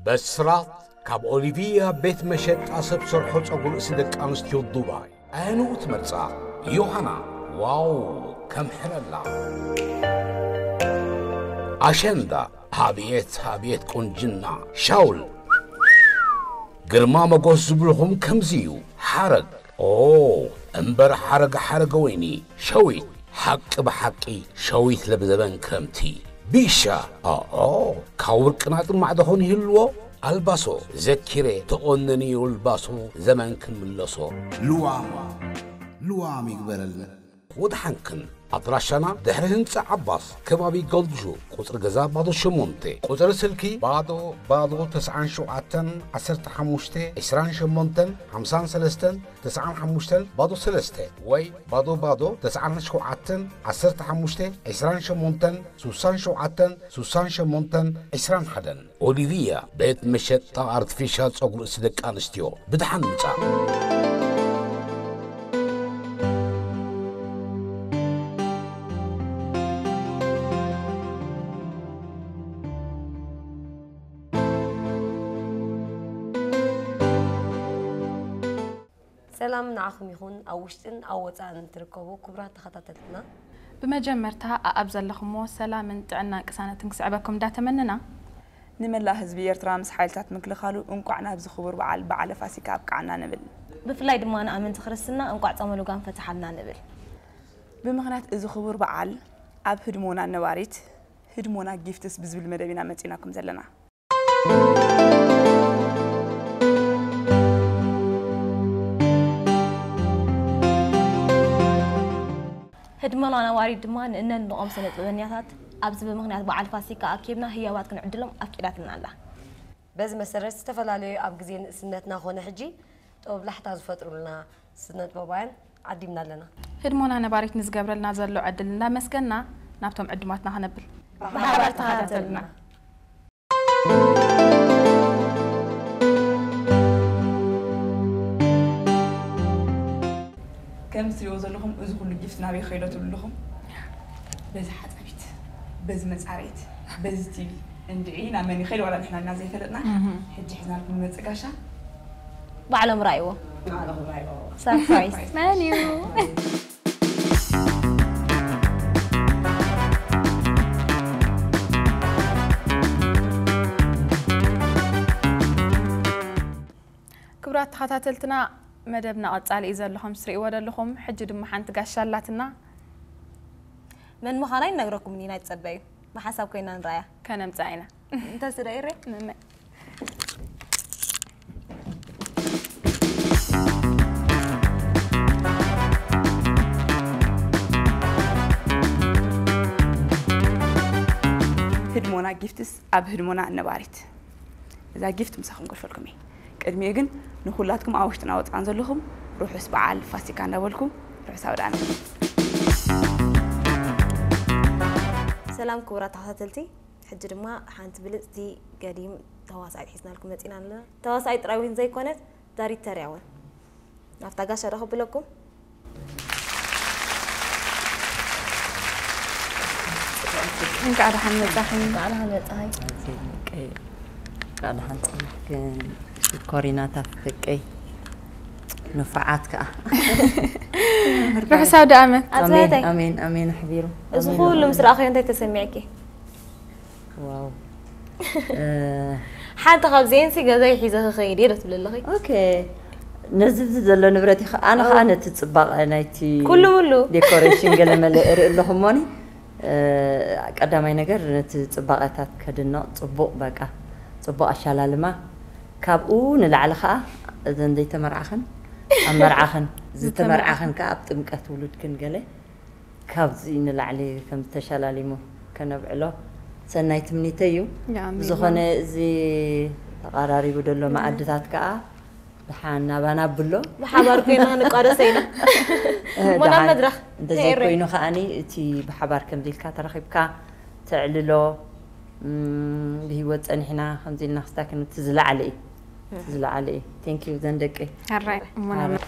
በስራት ካብ ኦሊቪያ ቤት መሸጣ ሰብ ሰርሖ ጸጉሪ ርእሲ ደቂ ኣንስትዮ ዱባይ። ኣየንኡ ትመርጻ? ዮሃና። ዋው፣ ከም ሕለላ። ኣሸንዳ። ኣብየት፣ ኣብየት ቁንጅና። ሻውል። ግርማ መጎስ ዝብልኹም ከምዚ እዩ። ሓረግ። ኦ፣ እምበር ሓረግ ሓረገ ወይኒ። ሸዊት። ሓቂ ብሓቂ ሸዊት ለብዘበን ክረምቲ። ቢሻ። ኦኦ፣ ካብ ውርቂ ናጥር ማዕዶ ኾን ይህልዎ። ኣልባሶ። ዘኪረ ተቆነኒ ኣልባሶ ዘመን ክንምለሶ። ልዋም፣ ልዋም ይግበረልና። ወድሓንክን። ኣድራሻና ድሕሪ ህንጻ ዓባስ፣ ከባቢ ጎልድ ሹ፣ ቁጽሪ ገዛ ባዶ ሸሞንተ፣ ቁጽሪ ስልኪ ባዶ ባዶ ተስዓን ሸውዓተን ዓሰርተ ሓሙሽተ ዕስራን ሸሞንተን ሓምሳን ሰለስተን ተስዓን ሓሙሽተን ባዶ ሰለስተ ወይ ባዶ ባዶ ተስዓን ሸውዓተን ዓሰርተ ሓሙሽተ ዕስራን ሸሞንተን ሱሳን ሸውዓተን ሱሳን ሸሞንተን ዕስራን ሓደን። ኦሊቪያ ቤት መሸጣ ኣርቲፊሻል ጸጉሪ ርእሲ ደቂ ኣንስትዮ። ብድሓን ምጻእ። ሰላም ንዓኹም ይኹን፣ ኣብ ውሽጥን ኣብ ወጻእን እትርከቡ ክቡራት ተኸታተልትና። ብመጀመርታ ኣኣብ ዘለኹምዎ ሰላምን ጥዕናን ቅሳነትን ክስዕበኩም እንዳተመንና፣ ንመላእ ህዝቢ ኤርትራ ምስ ሓይልታት ምክልኻሉ እንቋዕ ናብዚ ክቡር በዓል በዓለ ፋሲካ ኣብቅዓና ንብል። ብፍላይ ድማ ንኣመንቲ ክርስትና እንቋዕ ጾመ ልጓም ፈትሓልና ንብል። ብምኽንያት እዚ ክቡር በዓል ኣብ ህድሞና ነባሪት ህድሞና ጊፍትስ ብዝብል መደብ ኢና መጺናኩም ዘለና። ህድሞና ነባሪት ድማ ንእነን ንቖም ስነ ጥበበኛታት ኣብዚ ብምኽንያት በዓል ፋሲካ ኣኪብና ህያባት ክንዕድሎም ኣፍቂዳትና ኣላ። በዚ መሰረት ዝተፈላለዩ ኣብ ግዜ ንእስነትና ኾነ ሕጂ ጥበብ ላሕታ ዝፈጥሩልና ስነ ጥበባውያን ዓዲምና ኣለና። ህድሞና ነባሪት ንዝገብረልና ዘሎ ዕድል እንዳመስገና ናብቶም ዕዱማትና ክነብል። ብሓባር ተኸታተሉና። ከም ትሪእዎ ዘለኹም እዚ ኩሉ ጊፍት ናበይ ከይዶ ትብሉ ኣለኹም? በዚ ሓፃቢት፣ በዚ መፃረይት፣ በዚ ቲቪ እንድዒ ናብ መን ይኸይድ ዋላ ንሕና እና ዘይፈለጥና። እህ። ሕጂ ሒዝናልኩም ንመፅእ ጋሻ። ባዕሎም ራእይዎ። ባዕሎም ራእይዎ። ሰርፕራይዝ። መን እዩ? ክቡራት ተኸታተልትና፣ መደብና ቀጻሊ እዩ ዘለኹም፣ ስርኢዎ ዘለኹም። ሕጂ ድማ ሓንቲ ጋሻ ኣላትና። መን ምዃና ይነግረኩም ኢና፣ ይጸበዩ። ብሓንሳብ ኮይና ንረኣያ። ከነምጽኣ ኢና። እንተ ስለ ይረ? መመ። ህድሞና ጊፍትስ ኣብ ህድሞና ነባሪት። እዛ ጊፍት ምሳኹም ከልፈልኩም እየ። ቅድሚኡ ግን ንኹላትኩም ኣብ ውሽጥና ወፃን ዘለኹም ርሑስ በዓል ፋሲካ እንዳበልኩ ርሑስ ኣውደ ዓመት። ሰላም ክቡራት ተኸታተልቲ፣ ሕጂ ድማ ሓንቲ ብልፅቲ ገዲም ተዋሳኢት ሒዝናልኩም መፂና ኣለና። ተዋሳኢት ጥራይ እውን ዘይኮነት ዳይሬክተር እያ እውን። ናብታ ጋሻ ዶ ከብለኩም? እንኳዕ ደሓን መጻኺ። እንኳዕ ደሓን መጻኺ። ኣዜብ ደቀይ፣ እንኳዕ ደሓን ጸናሕክን። ሽኮሪናታት ደቀይ፣ ንፉዓት ከኣ። ርሑስ ኣውደ ዓመት። ኣሜን፣ ኣጽዋታይ። ኣሜን፣ ኣሜን ኣሕቢሩ። እዚ ኣሜን። ኩሉ ምስ ረኣኽዮ እንታይ ተሰሚዕኪ? ዋው። እ፣ ሓንቲ ካብዚኤን ሲ ገዛይ ሒዘ ክኸይድ እየ ዶ ትብሊ ኣለኺ? ኦኬ። ነዚ ኣብዚ ዘሎ ንብረት ይኸ-፣ ኣነ ኸኣ ኦ። ነቲ ጽባቐ ናይቲ ኩሉ ሙሉ። ዴኮሬሽን ገለ መለ እርኢ ኣለኹ እሞኒ፣ እ፣ ቀዳማይ ነገር ነቲ ጽባቐታት ከድንቕ፣ ጽቡቕ በቃ፣ ጽቡቕ ኣሻላልማ። ካብኡ ንላዕሊ ኸኣ እዘን ዘይተመርዓኽን ኣብ መርዓኽን፣ ዝተመርዓኽን። ዝተመርዓኽን ከኣ ኣብ ጥምቀት ውሉድክን ገለ ካብዚ ንላዕሊ ከም ዝተሸላሊሙ ከነብዕሎ ሰናይ ትምኒተይ እዩ። የኣሜን። ብዝኾነ እዚ ተቐራሪቡ ዘሎ እም። መኣድታት ከኣ ደሓን ናባና ኣብሎ። ብሓባር ኮይና ክንቋደሰ ኢና። እ፣ እሞ ናብ ደሓን። መድረኽ እንተዘይኮይኑ ተኤረይ። ከኣኒ እቲ ብሓባር ከምዚ ኢልካ ተረኺብካ ተዕልሎ፣ እም፣ ብህይወት ጸኒሕና ከምዚ ኢልና ክስታክን እቲ ዝለዓለ እዩ። እቲ ዝለዓለ እዩ። Thank you ዘን ደቂ። ሕራይ፣ እሞ ናብ ሕራይ።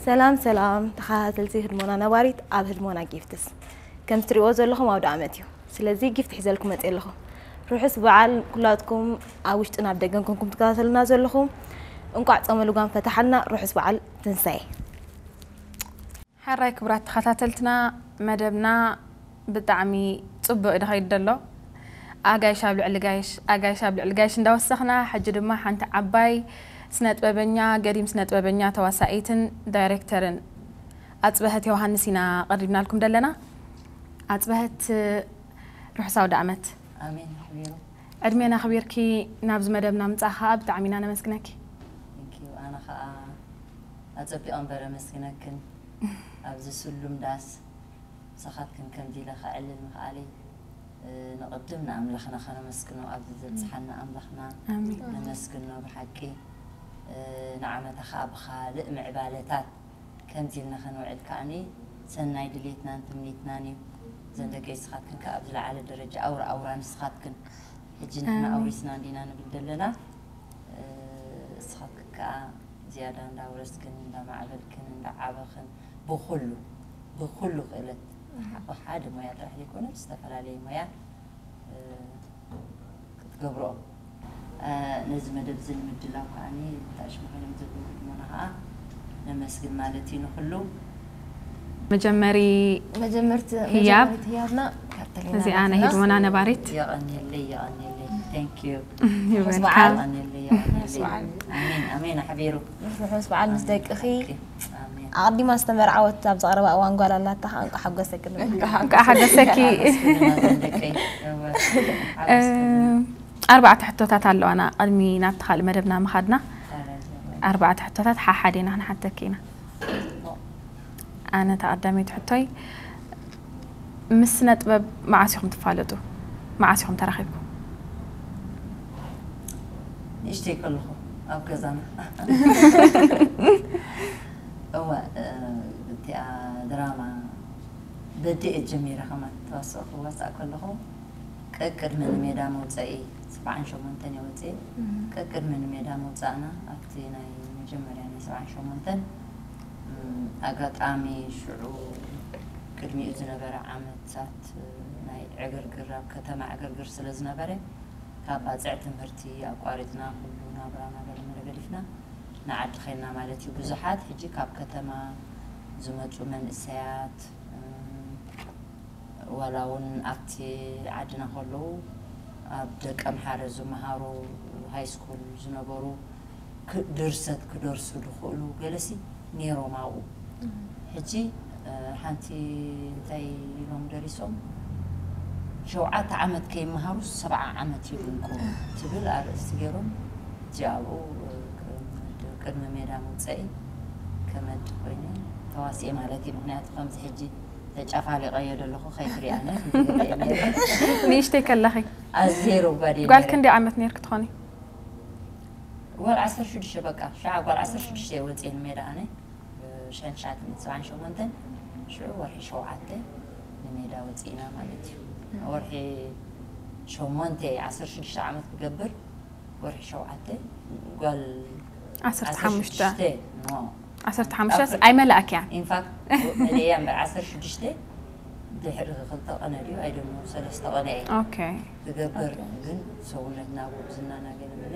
ሰላም ሰላም ተኸታተልቲ ህድሞና ነባሪት ኣብ ህድሞና ጊፍትስ። ከም ትሪእዎ ዘለኹም ኣውደ ዓመት እዩ። ስለዚ ጊፍት ሒዘልኩም መፅእ ኣለኹ። ርሑስ በዓል ኩላትኩም ኣብ ውሽጥን ኣብ ደገን ኮንኩም ትከታተሉና ዘለኹም። እንቋዕ ጾመ ልጓም ፈታሓልና። ርሑስ በዓል ትንሳኤ። ሓራይ ክቡራት ተኸታተልትና፣ መደብና ብጣዕሚ ጽቡቕ እዩ ዝኸይድ ዘሎ። ኣጋይሽ ኣብ ልዕሊ ጋይሽ፣ ኣጋይሽ ኣብ ልዕሊ ጋይሽ እንዳወሰኽና፣ ሕጂ ድማ ሓንቲ ዓባይ ስነጥበበኛ፣ ገዲም ስነጥበበኛ፣ ተዋሳኢትን ዳይሬክተርን ኣጽበሀት ዮሃንስ ኢና ቀሪብናልኩም ዘለና። ኣጽበሀት፣ ርሑስ ኣውደ ዓመት። ኣሜን። ኣኽቢሩ። ዕድሜና ኣኽቢርኪ ናብዚ መደብና ምጻእ ከኣ ብጣዕሚ ኢና ነመስግነኪ። Thank you። ኣነ ከኣ ኣጸቢቐ እምበር ኣመስግነክን። ኣብዚ ስሉም ዳስ ምሳኻትክን ከምዚ ኢለ ከዕልል ምኽኣለይ፣ እ፣ ንቕድም ንኣምላኽና ከነመስግኖ፣ ኣብዚ ዘብጽሓና ኣምላኽና ኣሜን። ነመስግኖ ብሓቂ። እ፣ ንዓመታ ከኣ ብኻልእ ምዕባለታት ከምዚ ኢልና ከንውዕል ከኣኒ ሰናይ ድሌትናን ትምኒትናን እዩ። እዘን ደቂ ንስኻትክን ከኣ ኣብ ዝለዓለ ደረጃ ኣውራ ኣውራ ንስኻትክን። ሕጂ ንሕና ኣሜን። ኣውሪስና እንዲና ንብል ዘለና። እ፣ ንስኻትክን ከኣ ዝያዳ እንዳውረስክን፣ እንዳማዕበልክን፣ እንዳዓበኽን፣ ብኹሉ፣ ብኹሉ ክእለት፣ እህ። ብሓደ ሞያ ጥራሕ ዘይኮነ፣ ዝተፈላለየ ሞያ፣ እ፣ ክትገብሮ። እ፣ ነዚ መደብ እዚ ንምድላው ከኣኒ፣ ታሽሙ ኮይኖም ዘብሉ ህድሞና ከኣ ነመስግን ማለት እዩ ንኹሉ። መጀመሪ መጀመርቲ-፣ ህያብ። መጀመሪት ህያብና ካርተሊና እዚኣ ናይ ናትና። ህድሞና ነባሪት። የቐንየለይ፣ የቐንየለይ። Thank you። You're ርሑስ በዓል። Welcome። የቐንየለይ፣ የቐንየለይ። ርሑስ በዓል። ኣሜን፣ ኣሜን፣ ኣሕቢሩ። ርሑስ በዓል ምስ ደቅኺ። ኣሜን። ኣቐዲማ ዝተመርዓወት ኣብ ዝቐረባ እዋን ጓል ኣላታ፣ እንቋዕ ሓጎሰኪ ንብል። እንቋዕ ሓጎሰኪ። ኣመስግንና ዘን ደቀይ። እወ። እ፣ ኣርባዕተ ሕቶታት ኣለዋና፣ ቅድሚ ናብቲ ካልእ መደብና ምኻድና። ኣረ፣ ዘወይ። ኣርባዕተ ሕቶታት ሓሓደ ኢና ክንሓተኪ ኢና። ኣነ እታ ቀዳመይቲ ሕቶይ፣ ምስ ስነ ጥበብ መዓስ ኢኹም ትፋለጡ? መዓስ ኢኹም ተራኺብኩም? ንእሽተይ ከለኹ ኣብ ገዛና። እወ፣ እ፣ እቲኣ ድራማ በዴ እየ ጀሚረ፣ ከማን ተዋስኦ ክዋሳእ ከለኹ፣ ቀቅድሚ ንሜዳ መውፀኢ፣ ሰብዓን ሸሞንተን እየ ወፅየ። እህ። ቀቅድሚ ንሜዳ መውፃእና፣ ኣብቲ ናይ መጀመርያ ናይ ሰብዓን ሸሞንተን፣ እም፣ ኣጋጣሚ ሽዑ ቅድሚኡ ዝነበረ ዓመታት፣ እ፣ ናይ ዕግርግር፣ ኣብ ከተማ ዕግርግር ስለ ዝነበረ፣ ካብ ባፅዕ ትምህርቲ ኣቋሪፅና፣ ኩሉ ናብራና ገለመለ ገዲፍና ንዓዲ ኸይድና ማለት እዩ። ብዙሓት ሕጂ ካብ ከተማ ዝመፁ መንእሰያት፣ እም፣ ዋላ እውን ኣብቲ ዓድና ከለዉ ኣብ ደቀምሓረ ዝመሃሩ ሃይ ስኩል ዝነበሩ ክ-፣ ድርሰት ክደርሱ ዝኽእሉ ገለሲ ነይሮም ኣብኡ። እም። ሕጂ፣ እ፣ ሓንቲ እንታይ ኢሎም ደሪሶም፣ ሸውዓተ ዓመት ከይመሃሩ ሰብዓ ዓመት ይድንቁ ትብል ኣርእስቲ ገይሮም። ሕጂ ኣብኡ፣ እ፣ ቅድሚ ሜዳ መውፀኢ ከመድ ኮይነ ተዋሲኤ ማለት እዩ። ምኽንያቱ ከምዚ ሕጂ ተጫፋሊቐዮ ዘለኹ ከይትሪኣኒ ክንገለ እየ ነይረ። ንእሽተይ ከለኺ? ኣዝየ ረጓድ እየ ጓል ነይረ። ክንደይ ዓመት ነይርኪ ትኾኒ? ጓል ዓሰርተ ሽዱሽተ በቃ፣ ሸዓ ጓል ዓሰርተ ሽዱሽተ እየ ወፅየ ንሜዳ ኣነ። ሸንሻትን ሰብዓን ሸሞንተን ሽዑ ወርሒ ሸውዓተ ንሜዳ ወፂእና ማለት እዩ። ወርሒ ሸሞንተ ዓሰርተ ሽዱሽተ ዓመት ክገብር ወርሒ ሸውዓተ ጓል ዓሰርተ ሓሙሽተ። ዓሰርተ ሽዱሽተ፣ ኖ። ዓሰርተ ሓሙሽተ ኣፕሪል። ኣይመላእክያን። ኢንፋክት፣ መለያ እምበር ዓሰርተ ሽዱሽተ ድሕሪ ክልተ ቀነ ድዩ? ኣይደሞ፣ ሰለስተ ቀነ እየ ኦኬ። ክገብር፣ ኦኬ። ግን ሰውነትና ጉብዝናና ገለ መለ፣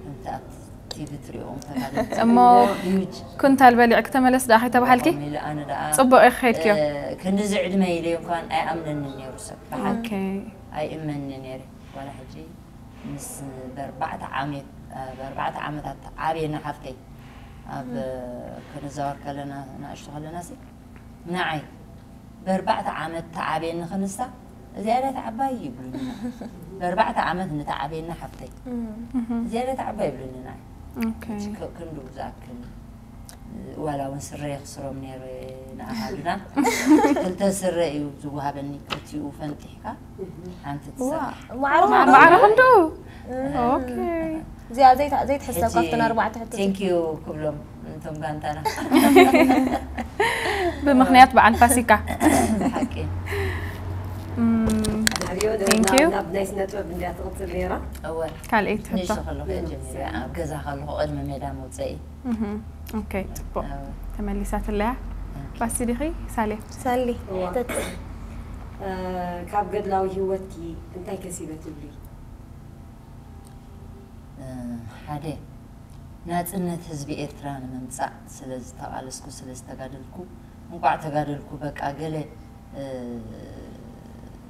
ከምቲ ኣብቲ ቲቪ ትሪኦም ተጋደልቲ እሞ ሂዩጅ። ኩንታል በሊዕኪ ተመለስ ደኣ ከይተባሃልኪ? ቆም ኢለ ኣነ ደኣ፣ ጽቡቕ ኢኺ ከይድክዮ። እ፣ ክንድዚ ዕድመ ኢለ እንኳን ኣይኣምነኒ ነይሩ ሰብ፣ ብሓቂ። ኦኬ። ኣይእመኒ ነይረ። ዋላ ሕጂ ምስ በርባዕተ ዓመት፣ በርባዕተ ዓመታት ዓብየና ሓፍተይ። ኣብ እም። ክንዛወር ከለና፣ ንኣሽቱ ከለና ሲ፣ ንዓይ በርባዕተ ዓመት ተዓብየኒ ክንሳ፣ እዚኣ ድያ ተዓባይ ይብሉኒ። በርባዕተ ዓመት ንተዓብየኒ ሓፍተይ። እም። እዚኣ ድያ ተዓባይ ይብሉኒ ንዓይ። ኦኬ። ሕጂ ከ-፣ ክንድኡ ዝኣክል ዋላ እውን ስረ የኽስሮም ነይረ ንኣሃዱና። ክልተ ስረ እዩ ዝወሃበኒ፣ ክልቲኡ ፈንጢሕካ ሓንቲ ዋ፣ ትሰርሕ። ማዕረ ማዕረ ማዕረ ክንዱ። እ። ኦኬ። እዚኣ ዘይት-፣ ዘይትሕሰብ ሕጂ ካብተን ኣርባዕተ ሕቶታት። ቴንክ ዩ ክብሎም ነቶም ጋንታና። ብምኽንያት በዓል ፋሲካ። ብሓቂ። እም፣ ሪዮ Thank you። ናብ ናይ ስነ ጥበብ እንድያ ትቕጽል ነይራ። እወ ካልኣይቲ ንሽ ሕቶ። ከለኹ እየ ጀሚረ ኣብ ገዛ ከለኹ ቅድሚ ሜዳ መውፀኢ እህ፣ ኦኬ፣ ጽቡቅ። እወ። ተመሊሳትለያ። ባሲ ዲኺ ሳሌ? ሳሊ እዋ። ሕተት እ፣ ካብ ገድላዊ ህይወትኪ እንታይ ከሲበ ትብሊ? እ፣ ሓደ ናፅነት ህዝቢ ኤርትራ ንምምፃእ ስለ ዝተቓለስኩ ስለ ዝተጋደልኩ እንቋዕ ተጋደልኩ በቃ ገለ እ፣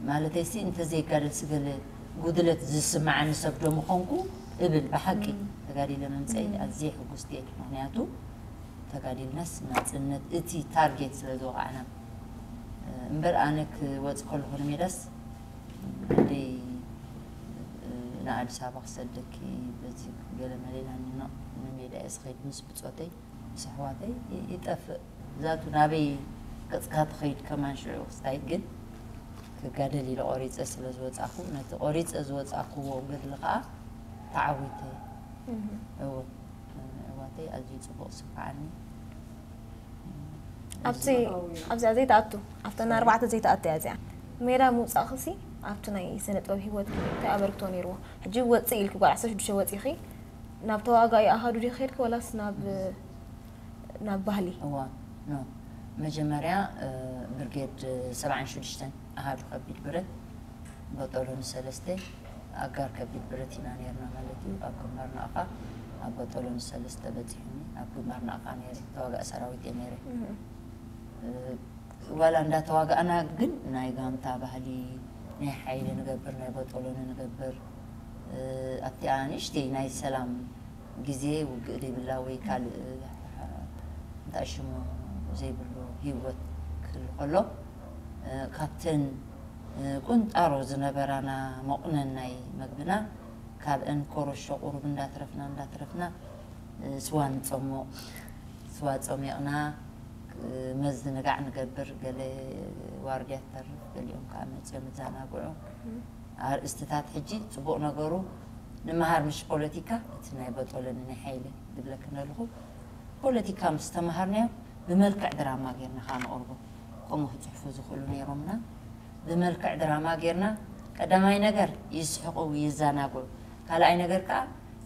ማለተይሲ እንተዘይጋደልሲ ገለ ጉድለት ዝስምዓኒ ሰብ ዶ ምኾንኩ እብል ብሓቂ ተጋዲለ ምምፀኢ ኣዝየ ሕጉስቲ እየ ምክንያቱ ተጋዲልናስ ናፅነት እቲ ታርጌት ስለ ዝወቃዕና እምበር ኣነ ክወፅ ከለኹ ንሜዳስ እንደይ ንኣዲስ ኣበባ ክሰደኪ በዚ ገለ መሌላ ንኖ ንሜዳ እየ ዝኸይድ ምስ ብፆተይ ምስ ኣሕዋተይ ይጠፍእ ዛቱ ናበይ ገፅካ ትኸይድ ከማን ሽዑ ክስታይ ግን ክጋደል ኢለ ቆሪፀ ስለ ዝወፃኹ ነቲ ቆሪፀ ዝወፃኽዎ ገድሊ ከዓ ተዓዊተ እወ ኣሕዋተይ ኣዝዩ ፅቡቕ ስምዓኒ ኣብቲ ኣብዚኣ ዘይትኣቱ ኣብተን ኣርባዕተ ዘይትኣቱ እያ እዚኣ ሜዳ ምውፃእኽሲ ኣብቲ ናይ ስነ ጥበብ ሂወት እንታይ ኣበርክቶ ነይርዎ ሕጂ ወፅእ ኢልኪ ጓል ዓሰርተ ሽዱሽተ ወፂኺ ናብ ተዋጋኢ ኣሃዱ ዲ ከድኪ ወላስ ናብ ናብ ባህሊ እዋ ኖ መጀመርያ ብርጌድ ሰብዓን ሽዱሽተን ኣሃዱ ከቢድ ብረት በጦሎኒ ሰለስተ ኣጋር ከቢድ ብረት ኢና ነርና ማለት እዩ ኣብ ግንባር ናቕፋ ኣብ በጦሎኒ ሰለስተ በፂሑኒ ኣብ ግንባር ናቕፋ ነረ ተዋጋእ ሰራዊት እየ ነረ ዋላ እንዳተዋጋእና ግን ናይ ጋንታ ባህሊ ናይ ሓይሊ ንገብር ናይ በጦሎኒ ንገብር ኣብቲኣ ንእሽተይ ናይ ሰላም ግዜ ውግእ ዘይብላ ወይ ካልእ እንታይ ሽሙ ዘይብሉ ህይወት ክህሉ ከሎ ካብተን ቁንጣሮ ዝነበራና መቑነን ናይ መግብና ካብአን ኮረሾ ቁሩብ እንዳትረፍና እንዳትረፍና ስዋ ንፀሞቕ ስዋ ፀሚቕና መዝንጋዕ ንገብር ገለ ዋርድያ ትተርፍ ገሊኦም ከዓ መፅኦም ይዘናግዑ ኣርእስትታት ሕጂ ፅቡቕ ነገሩ ንምሃር ምሽ ፖለቲካ እቲ ናይ በጦለኒ ናይ ሓይሊ ዝብለክ ዘለኹ ፖለቲካ ምስ ተምሃርናዮ ብመልክዕ ድራማ ጌርና ከዓ ንቕርቦ ከምኡ ክፅሕፉ ዝኽእሉ ነይሮምና ብመልክዕ ድራማ ጌርና ቀዳማይ ነገር ይስሕቁ ይዘናግዑ ካልኣይ ነገር ከዓ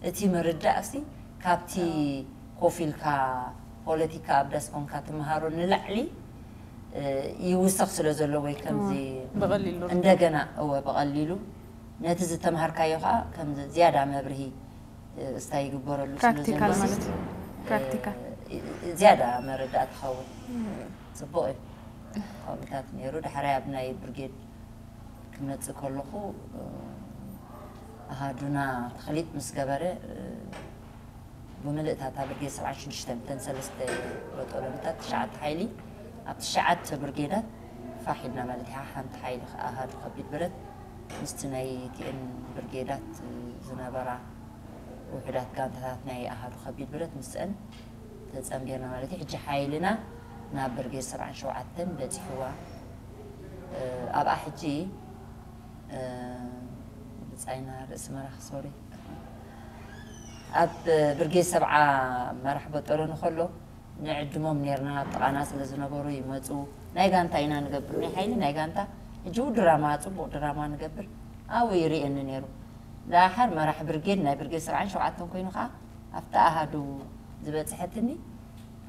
እቲ ምርዳእሲ ካብቲ ኮፍ ኢልካ ፖለቲካ ኣብ ዳስ ኮንካ ትምሃሮ ንላዕሊ ይውሰኽ ስለ ዘሎ ወይ ከምዚ ብቐሊሉ እንደገና እወ ብቐሊሉ ነቲ ዝተምሃርካዮ ከዓ ከም ዝያዳ መብርሂ እስታ ይግበረሉ ስለ ፕራክቲካል ዘሎ ማለት እዩ። ፕራክቲካል ዝያዳ መረዳእ ትኸውን ፅቡቕ እዩ ከምኡታት ነይሩ ዳሕራይ ኣብ ናይ ብርጌድ ክመፅእ ከለኹ ኣሃዱና ተኽሊጥ ምስ ገበረ ብምልእታ እታ ብርጌድ ሰብዓን ሽዱሽተን እተን ሰለስተ በጦሎንታት ትሽዓተ ሓይሊ ኣብ ትሽዓተ ብርጌዳት ፋሕ ኢልና ማለት እያ ሓንቲ ሓይሊ ኣሃዱ ከቢድ ብረት ምስቲ ናይ ቲኤን ብርጌዳት ዝነበራ ውሑዳት ጋንታታት ናይ ኣሃዱ ከቢድ ብረት ምስአን ተፀምቢርና ማለት እዩ ሕጂ ሓይልና ናብ ብርጌድ ሰብዓን ሸውዓተን በፂሕዋ ኣብኣ ሕጂ ብፃይና ርእሲ መራኽ ሶሪ ኣብ ብርጌድ ሰብዓ መራሕ በጠሎ ንከሎ ንዕድሞም ነርና ኣብ ጥቓና ስለ ዝነበሩ ይመፁ ናይ ጋንታ ኢና ንገብር ናይ ሓይሊ ናይ ጋንታ ሕጂ ድራማ ፅቡቕ ድራማ ንገብር ኣብኡ ይርእየኒ ነይሩ ዳሓር መራሕ ብርጌድ ናይ ብርጌድ ሰብዓን ሸውዓተን ኮይኑ ከዓ ኣብቲ ኣሃዱ ዝበፅሐትኒ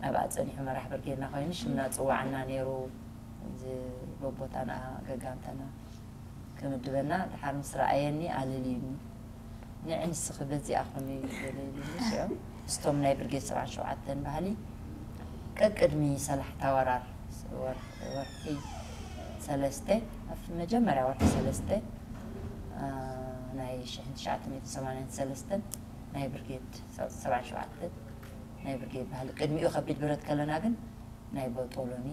ኣብኣ ፀኒሑ መራሕ ብርጌድና ኮይኑ ሽምና ፅዋዕና ነይሩ በቦታና ገጋንተና ክምድበና ድሓር ምስ ረኣየኒ ኣለልዩኒ ንዕ ንስኺ በዚኣ ኮኑ እዩ ገለ ኢሉኒ ሽዑ ምስቶም ናይ ብርጌድ ሰብዓን ሸውዓተን ባህሊ ቀቅድሚ ሰላሕታ ወራር ወርሒ ሰለስተ ኣብ መጀመርያ ወርሒ ሰለስተ ናይ ሽሕን ትሽዓተ ሚእትን ሰማንያን ሰለስተን ናይ ብርጌድ ሰብዓን ሸውዓተን ናይ ብርጌድ ባህሊ ቅድሚኡ ከቢድ ብረት ከለና ግን ናይ በጦሎኒ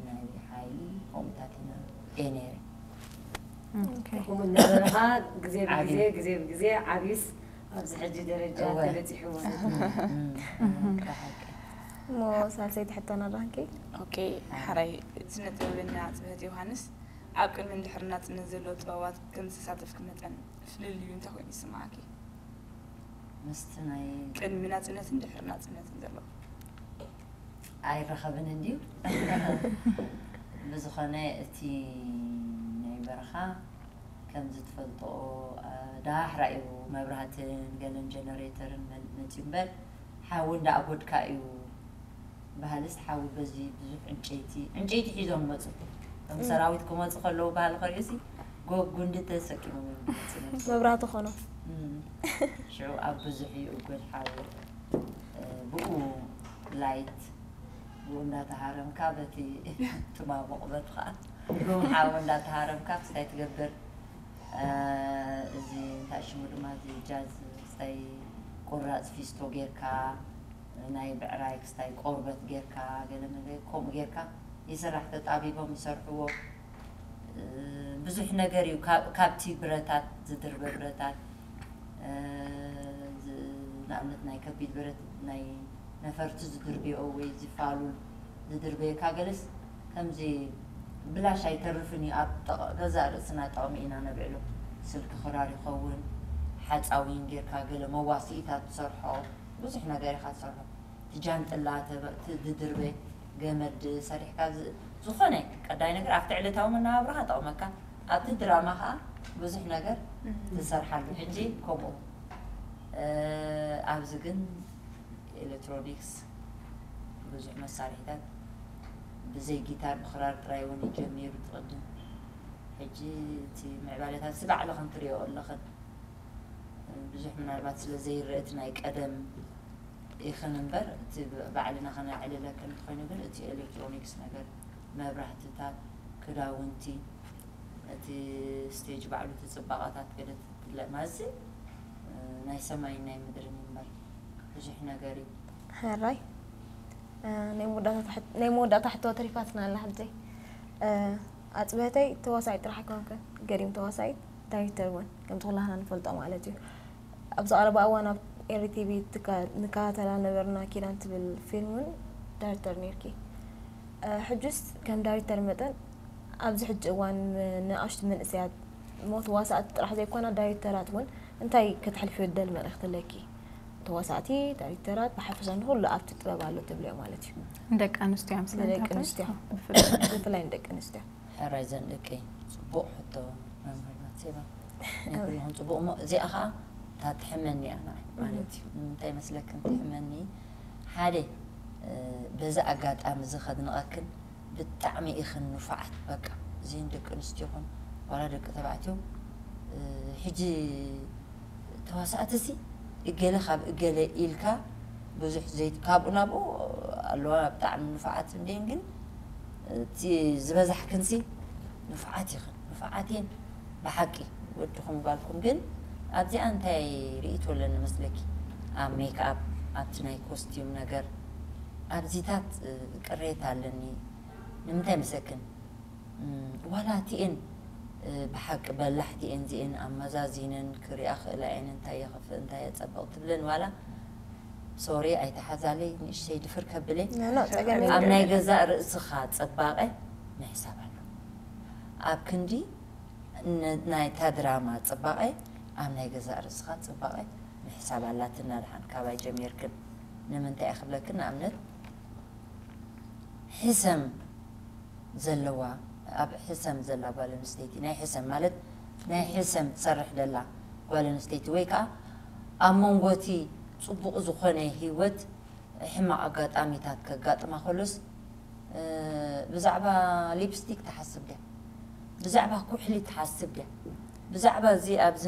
ናይ ሓይሊ ከምኡታት ኢና እየ ነይረ ኦኬ። ከምኡ እናበረኻ ግዜ ብግዜ ዓብዩ። ግዜ ብግዜ ዓብዩስ ኣብዚ ሕጂ ደረጃ እወ። ተበፂሑ ማለት እዩ። እም፣ እም፣ ብሓቂ። እሞ ሳልሰይቲ ሕቶና ዳንኪ ኦኬ ሓራይ ስነ ጥበበኛ ጽብህት ዮሃንስ ኣብ ቅድሚ ድሕሪ ናጽነት ዘሎ ጥበባት ከም ዝተሳተፍኪ መጠን ፍልልዩ እንታይ ኮይኑ ይስምዓኪ ምስቲ ናይ ቅድሚ ናጽነትን ድሕሪ ናጽነትን ዘሎ ኣይረኸብን እንድዩ ብዝኾነ እቲ ናይ በረኻ ከምዚ ትፈልጦ ዳሕራ እዩ መብራህትን ገለን ጀነሬተርን መ- መፅዩ እምበር ሓዊ እንዳኣጎድካ እዩ። ባህልስ ሓዊ በዚ ብዙሕ ዕንጨይቲ ዕንጨይቲ ሒዞም መፁ። ከም ሰራዊት ክመፁ ከለዉ ባህሊ ከርእዩሲ ጎብ ጉንዲ ተሰኪሞም እዮም ዝመፁ ነብሶም። መብራህቲ ኾኖ እም። ሽዑ ኣብ ብዙሕ ይእጎድ ሓዊ። ብኡ ላይት ብኡ እንዳተሃረምካ በቲ ትማሙቕ በት ከዓ ብኡ ሓዊ እንዳተሃረምካ ክስታይ ትገብር። እዚ እንታይ ሽሙ ድማ እዚ ጃዝ ክስታይ ቁራፅ ፊስቶ ጌርካ ናይ ብዕራይ ክስታይ ቆርበት ጌርካ ገለ መለ ከምኡ ጌርካ ይስራሕ። ተጣቢቦም ይሰርሕዎ። ብዙሕ ነገር እዩ ካብ- ካብቲ ብረታት ዝድርበ ብረታት ንኣብነት ናይ ከቢድ ብረት ናይ ነፈርቲ ዝድርብኦ ወይ ዝፋሉል ዝድርበየካ ገለስ ከምዚ ብላሽ ኣይተርፍን እዩ። ኣብ ገዛእ ርእስና ጠቕሚ ኢና ነብዕሎ። ስልኪ ክራር ይኸውን ሓፃዊን ጌርካ ገለ መዋስኢታት ትሰርሖ ብዙሕ ነገር ኢኻ ትሰርሖ። እቲ ጃንጥላ ዝድርበ ገመድ ሰሪሕካ ዝኾነ ቀዳይ ነገር ኣብቲ ዕለታዊ መነባብሮኻ ጠቕመካ ኣብቲ ድራማ ከዓ ብዙሕ ነገር ትሰርሓሉ። ሕጂ ከምኡ ኣብዚ ግን ኤሌክትሮኒክስ ብዙሕ መሳርሒታት ብዘይ ጊታር ብክራር ጥራይ እውን ጀሚሩ ትቕድም። ሕጂ እቲ ምዕባለታት እዚ ባዕልኽን ትሪኦ ኣለኽን ብዙሕ ምናልባት ስለ ዘይረአ እቲ ናይ ቀደም ኢኽን እምበር እቲ ባዕልና ከነዕልለክን እንተኾይኑ ግን እቲ ኤሌክትሮኒክስ ነገር መብራህትታት ክዳውንቲ እቲ ስቴጅ ባዕሉ እቲ ፅባቐታት ገለ ትለማዚ ናይ ሰማይን ናይ ምድርን እምበር ብዙሕ ነገር እዩ። ሕራይ ናይ መወዳእታ ሕቶ ተሪፋትና ኣላ ሕጂ ኣፅበተይ ተዋሳይ ጥራሕ ኣይኮንክን ገዲም ተዋሳይ ዳይሬክተር እውን ከምቲ ኩላህና ንፈልጦ ማለት እዩ ኣብዚ ቀረባ እዋን ኣብ ኤሪ ቲቪ ንከታተላ ነበርና ኪዳን ትብል ፊልም እውን ዳይሬክተር ነርኪ ሕጅስ ከም ዳይሬክተር መጠን ኣብዚ ሕጂ እዋን ንኣሽቱ መንእሰያት ሞ ተዋሳእቲ ጥራሕ ዘይኮና ዳይሬክተራት እውን እንታይ ከተሕልፍዮ ደል መልእክቲ ኣለኪ ተዋሳእቲ ዳይሬክተራት ብሓፈሻ ንኩሉ ኣብቲ ጥበብ ኣሎ ትብልዮ ማለት እዩ ንደቂ ኣንስትዮ እዮም ንደቂ ስለንታተን ኣንስትዮ ብፍላይ ብፍላይ ንደቂ ኣንስትዮ ሕራይ ዘንደቀይ ፅቡቕ ሕቶ መምህር ባትሴባ ናይ ኩልኹም ፅቡቕ እሞ እዚኣ ከዓ እታ ትሕመኒ እያ ንዓይ ማለት እዩ ንምንታይ መስለክን ትሕመኒ ሓደ በዚ ኣጋጣሚ እዚ ከድንቐክን ብጣዕሚ ኢኽን ንፉዓት በቃ እዚን ደቂ ኣንስትዮኹም ዋላ ደቂ ተባዕትዮ ሕጂ ተዋሳእቲ ሲ እገለ ካብ እገለ ኢልካ ብዙሕ ዘይት ካብኡ ናብኡ ኣለዋ ብጣዕሚ ንፉዓት እንዲን ግን እቲ ዝበዛሕክንሲ ንፉዓት ኢኽን ንፉዓት እየን ብሓቂ ወድኹም ጓልኩም ግን ኣብዚኣ እንታይ ርእይቶ ኣለኒ መስለኪ ኣብ ሜክኣፕ ኣብቲ ናይ ኮስቲዩም ነገር ኣብዚታት ቅሬታ ኣለኒ ንምንታይ መሰክን ዋላ እቲኤን ብሓቂ በላሕቲ እየን እዚኤን ኣመዛዚነን ክሪኣ ክእላ እየን እንታይ የኽፍእ እንታይ የፀብቕ ትብለን ዋላ ሶሪ ኣይተሓዛለይ ንእሽተይ ድፍር ከብለ ኣብ ናይ ገዛእ ርእስኻ ፅባቐ ምሕሳብ ኣሎ ኣብ ክንዲ ናይታ ድራማ ፅባቐ ኣብ ናይ ገዛእ ርእስኻ ፅባቐ ምሕሳብ ኣላትና ድሓን ካባይ ጀሚርክን ንምንታይ ክብለክን ንኣብነት ሕሰም ዘለዋ ኣብ ሕሰም ዘላ ጓል ኣንስተይቲ ናይ ሕሰም ማለት ናይ ሕሰም ትሰርሕ ደላ ጓል ኣንስተይቲ ወይ ከዓ ኣብ መንጎ እቲ ፅቡቕ ዝኾነ ህይወት ሕማቕ ኣጋጣሚታት ከጋጥማ ከሎስ ብዛዕባ ሊፕስቲክ ትሓስብ ድያ ብዛዕባ ኩሕሊ ትሓስብ ድያ ብዛዕባ እዚ ኣብዚ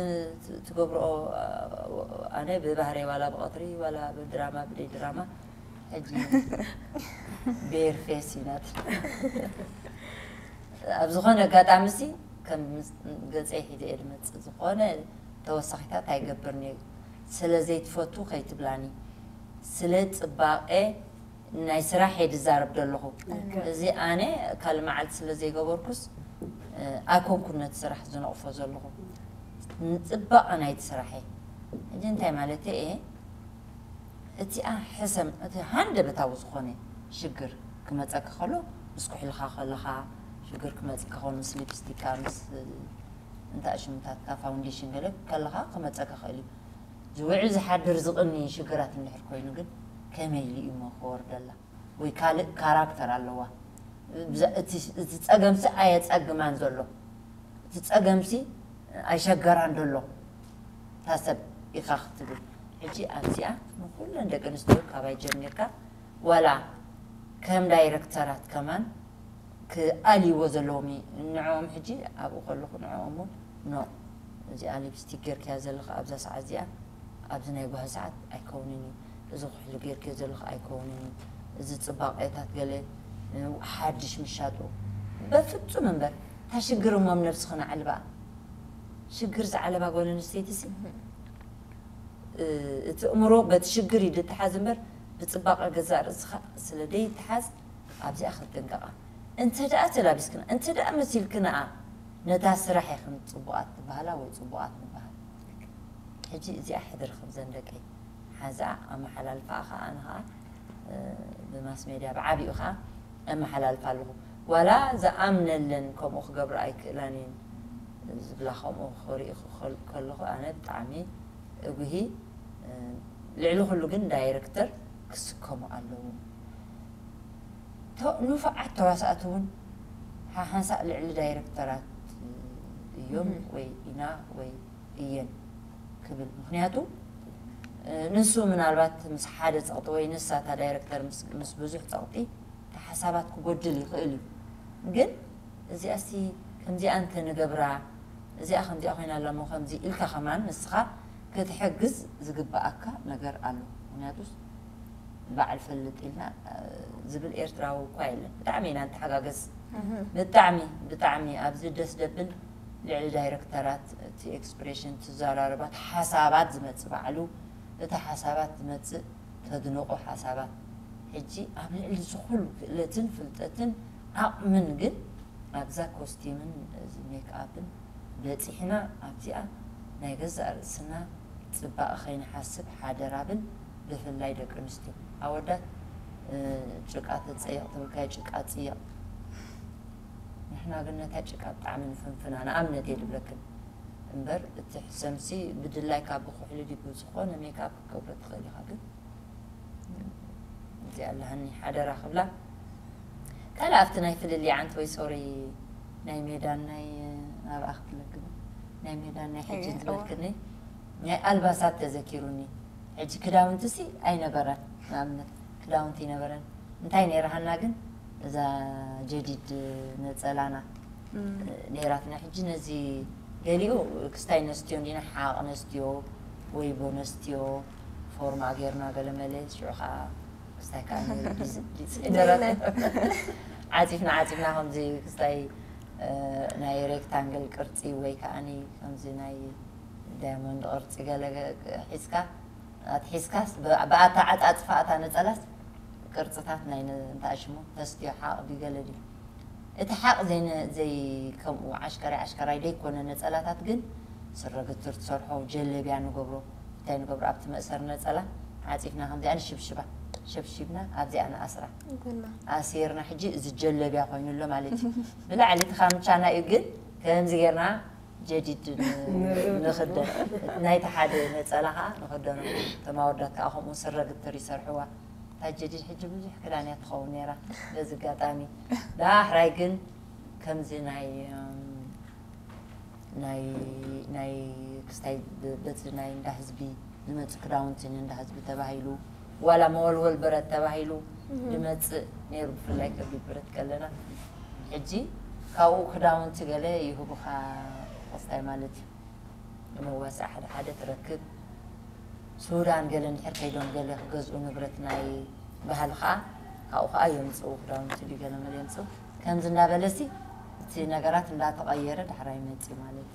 ትገብርኦ ኣነ ብባህረይ ዋላ ብቐትሪ ዋላ ብድራማ ብደይ ድራማ ሕጂ ቤር ፌስ ይናት ኣብ ዝኾነ ኣጋጣሚ ሲ ከም ገፀይ ሒደ እየ ድመፅእ ዝኾነ ተወሳኺታት ኣይገብርን እየ ስለ ዘይትፈቱ ከይትብላኒ ስለ ፅባቐ ናይ ስራሕ እየ ድዛረብ ዘለኹ እዚ ኣነ ካልእ መዓልቲ ስለ ዘይገበርኩስ ኣይኮንኩን ነቲ ስራሕ ዝነቕፎ ዘለኹ ንፅባቐ ናይቲ ስራሕ እየ ሕጂ እንታይ ማለት እየ እቲኣ ሕሰም እቲ ሃንደበታዊ ዝኾነ ሽግር ክመፀካ ከሎ ምስ ኩሕልኻ ከለኻ ሽግር ክመፅካ ከሎ ምስ ሊፕስቲካ ምስ እንታይ ሽሙታትካ ፋውንዴሽን ገለ ከለኻ ክመፀካ ክእል እዩ ዝውዕል ዝሓድር ዝቕኒ ሽግራት እንድሕር ኮይኑ ግን ከመይ ኢሉ እዩ እሞ ክወርደላ ወይ ካልእ ካራክተር ኣለዋ እቲ ፀገምሲ ኣየፀግማን ዘሎ እቲ ፀገምሲ ኣይሸገራን ደሎ ታሰብ ኢኻ ክትብል። ሕጂ ኣብዚኣ ንኩለን ደቂ ኣንስትዮ ካባይ ጀሚርካ ዋላ ከም ዳይረክተራት ከማን ክኣልይዎ ዘለዎም እዩ። ንዕኦም ሕጂ ኣብኡ ከለኹ ንዕኦም እውን ኖ፣ እዚኣ ሊፕስቲክ ጌርክያ ዘለኻ ኣብዛ ሰዓት እዚኣ ኣብዚ ናይ ጓሂ ሰዓት ኣይከውንን እዩ፣ እዚ ኩሕሊ ጌርክዮ ዘለኻ ኣይከውንን እዩ፣ እዚ ጽባቐታት ገለ ሓድሽ ምሻጡ በፍጹም እምበር። እታ ሽግር እሞ ኣብ ነብስኽን ኣዕልባ። ሽግር ዝዓለባ ጓል ኣንስተይቲ ሲ እቲ እምሮ በቲ ሽግር እዩ ድተሓዝ እምበር ብጽባቐ ገዛእ ርእስኻ ስለ ደይተሓዝ ኣብዚኣ ክትጥንቀቓ። እንተ ደኣ ተላቢስክና እንተ ደኣ መሲልክናኣ ነታ ስራሕ ኢኽን ጽቡቓት ትበሃላ ወይ ጽቡቓት ንበሃል። ሕጂ እዚኣ ሕድሪ ከምዘን ደቀይ ሓዛ ኣመሓላልፋ ከኣ ኣነ ከኣ ብማስ ሜድያ ብዓቢኡ ከኣ ኣመሓላልፋ ኣለኹ። ዋላ ዝኣምነለን ከምኡ ክገብራ ኣይክእላን እየን ዝብላ ከምኡ ክርኢ ከለኹ ኣነ ብጣዕሚ እጉሂ። ልዕሊ ኩሉ ግን ዳይረክተር ክስከሙ ኣለዎም። ንፉዓት ተዋሳእቲ እውን ሓሓንሳእ ልዕሊ ዳይረክተራት እዮም ወይ ኢና ወይ እየን ክብል። ምክንያቱ ንሱ ምናልባት ምስ ሓደ ፀቕጢ ወይ ንሳ እታ ዳይረክተር ምስ ብዙሕ ፀቕጢ ሓሳባት ክጎድል ይኽእል እዩ። ግን እዚኣሲ ከምዚኣ እንተንገብራ እዚኣ ከምዚኣ ኮይና ኣላ እሞ ከምዚ ኢልካ ከማን ንስኻ ክትሕግዝ ዝግብኣካ ነገር ኣሎ። ምክንያቱስ በዓል ፈልጥ ኢልና ዝብል ኤርትራዊ እኳ የለን። ብጣዕሚ ኢና ንተሓጋገዝ። ብጣዕሚ ብጣዕሚ ኣብዚ ደስ ደብል ልዕሊ ዳይረክተራት እቲ ኤክስፕሬሽን ትዘራረባት ሓሳባት ዝመፅእ ባዕሉ እቲ ሓሳባት ዝመፅእ ተድንቆ ሓሳባት። ሕጂ ኣብ ልዕሊ እዚ ኩሉ ክእለትን ፍልጠትን ዓቕምን ግን ኣብዛ ኮስቲምን እዚ ሜክኣፕን በፂሕና ኣብዚኣ ናይ ገዛእ ርእስና ፅባቐ ከይንሓስብ ሓደራ ብል። ብፍላይ ደቂ ኣንስትዮ ኣወዳት ጭቃ ተፀየቕ ትብልካዮ ጭቃ ፅየቕ። ንሕና ግን ነታ ጭቃ ብጣዕሚ ንፍንፍና። ንኣብነት እየ ድብለክን እምበር እቲ ሕሰምሲ ብድላይ ካብ ብኩሕሊ ድዩ ዝኾነ ሜክኣፕ ክትገብሮ ትኽእል ኢኻ ግን እዚኣ ኣለሃኒ ሓደራ ክብላ። ካልእ ኣብቲ ናይ ፍልልይ ዓንት ወይ ሶሪ ናይ ሜዳን ናይ ኣብኣ ክብለክን ናይ ሜዳን ናይ ሕጂ ዝበልክኒ ናይ ኣልባሳት ተዘኪሩኒ። ሕጂ ክዳውንትሲ ኣይነበረን ንኣብነት ክዳውንቲ ይነበረን እንታይ ነይራሃና ግን እዛ ጀዲድ ነፀላና ነይራትና። ሕጂ ነዚ ገሊኡ ክስታይ ነስትዮ እንዲና ሓቕ ነስትዮ ወይቦ ነስትዮ ፎርማ ጌርና ገለመለ ሽዑ ከዓ ክስታይ ከዓ ነይሩ ዲዝ- ዲዝ- ደረተ። ዓፂፍና ዓፂፍና ከምዚ ክስታይ ናይ ሬክታንግል ቅርፂ ወይ ከዓኒ ከምዚ ናይ ዳያሞንድ ቅርፂ ገለ ሒዝካ ኣትሒዝካስ ብኣታ ዓፃፅፋ እታ ነፀላስ ቅርፅታት ናይ እንታይ ሽሙ ተስትዮ ሓቕ ድዩ ገለ ድዩ እቲ ሓቕ ዘይነ- ዘይ ከምኡ ዓሽከራይ ዓሽከራይ ደይኮነ ነፀላታት ግን ስረ ግትር ትሰርሖ ጀለብያ ንገብሮ እንታይ ንገብሮ ኣብቲ መእሰር ነፀላ ዓፂፍና ከምዚኣ ንሽብሽባ ሸብሺብና ኣብዚኣ ንኣስራ ጎና ኣሲርና ሕጂ እዚ ጀለብያ ኮይኑሎ ማለት እዩ ብላዕሊ እቲ ካምቻና እዩ ግን ከምዚ ጌርና ጀዲድ ንኽደን ናይቲ ሓደ ነፀላ ከዓ ንኽደኖ እቶም ኣወዳት ከዓ ከምኡ ስረ ግትር ይሰርሕዋ እታ ጀዲድ ሕጂ ብዙሕ ክዳን እያ ትኸውን ነይራ በዚ ኣጋጣሚ ዳሕራይ ግን ከምዚ ናይ ናይ ናይ ክስታይ በቲ ናይ እንዳ ህዝቢ ዝመፅእ ክዳውንቲ ንእንዳ ህዝቢ ተባሂሉ ዋላ መወልወል ብረት ተባሂሉ ዝመፅእ ነይሩ ብፍላይ ከቢድ ብረት ከለና ሕጂ ካብኡ ክዳውንቲ ገለ ይህቡኻ ክስታይ ማለት እዩ ንመዋስእ ሓደ ሓደ ትረክብ ሱዳን ገለ እንድሕር ከይዶም ገለ ክገዝኡ ንብረት ናይ ባህሊ ከዓ ካብኡ ከዓ የምፅኡ ክዳውንቲ ድዩ ገለ መለ የምፅኡ ከምዚ እንዳበለሲ እቲ ነገራት እንዳተቐየረ ዳሕራይ መፅእ ማለት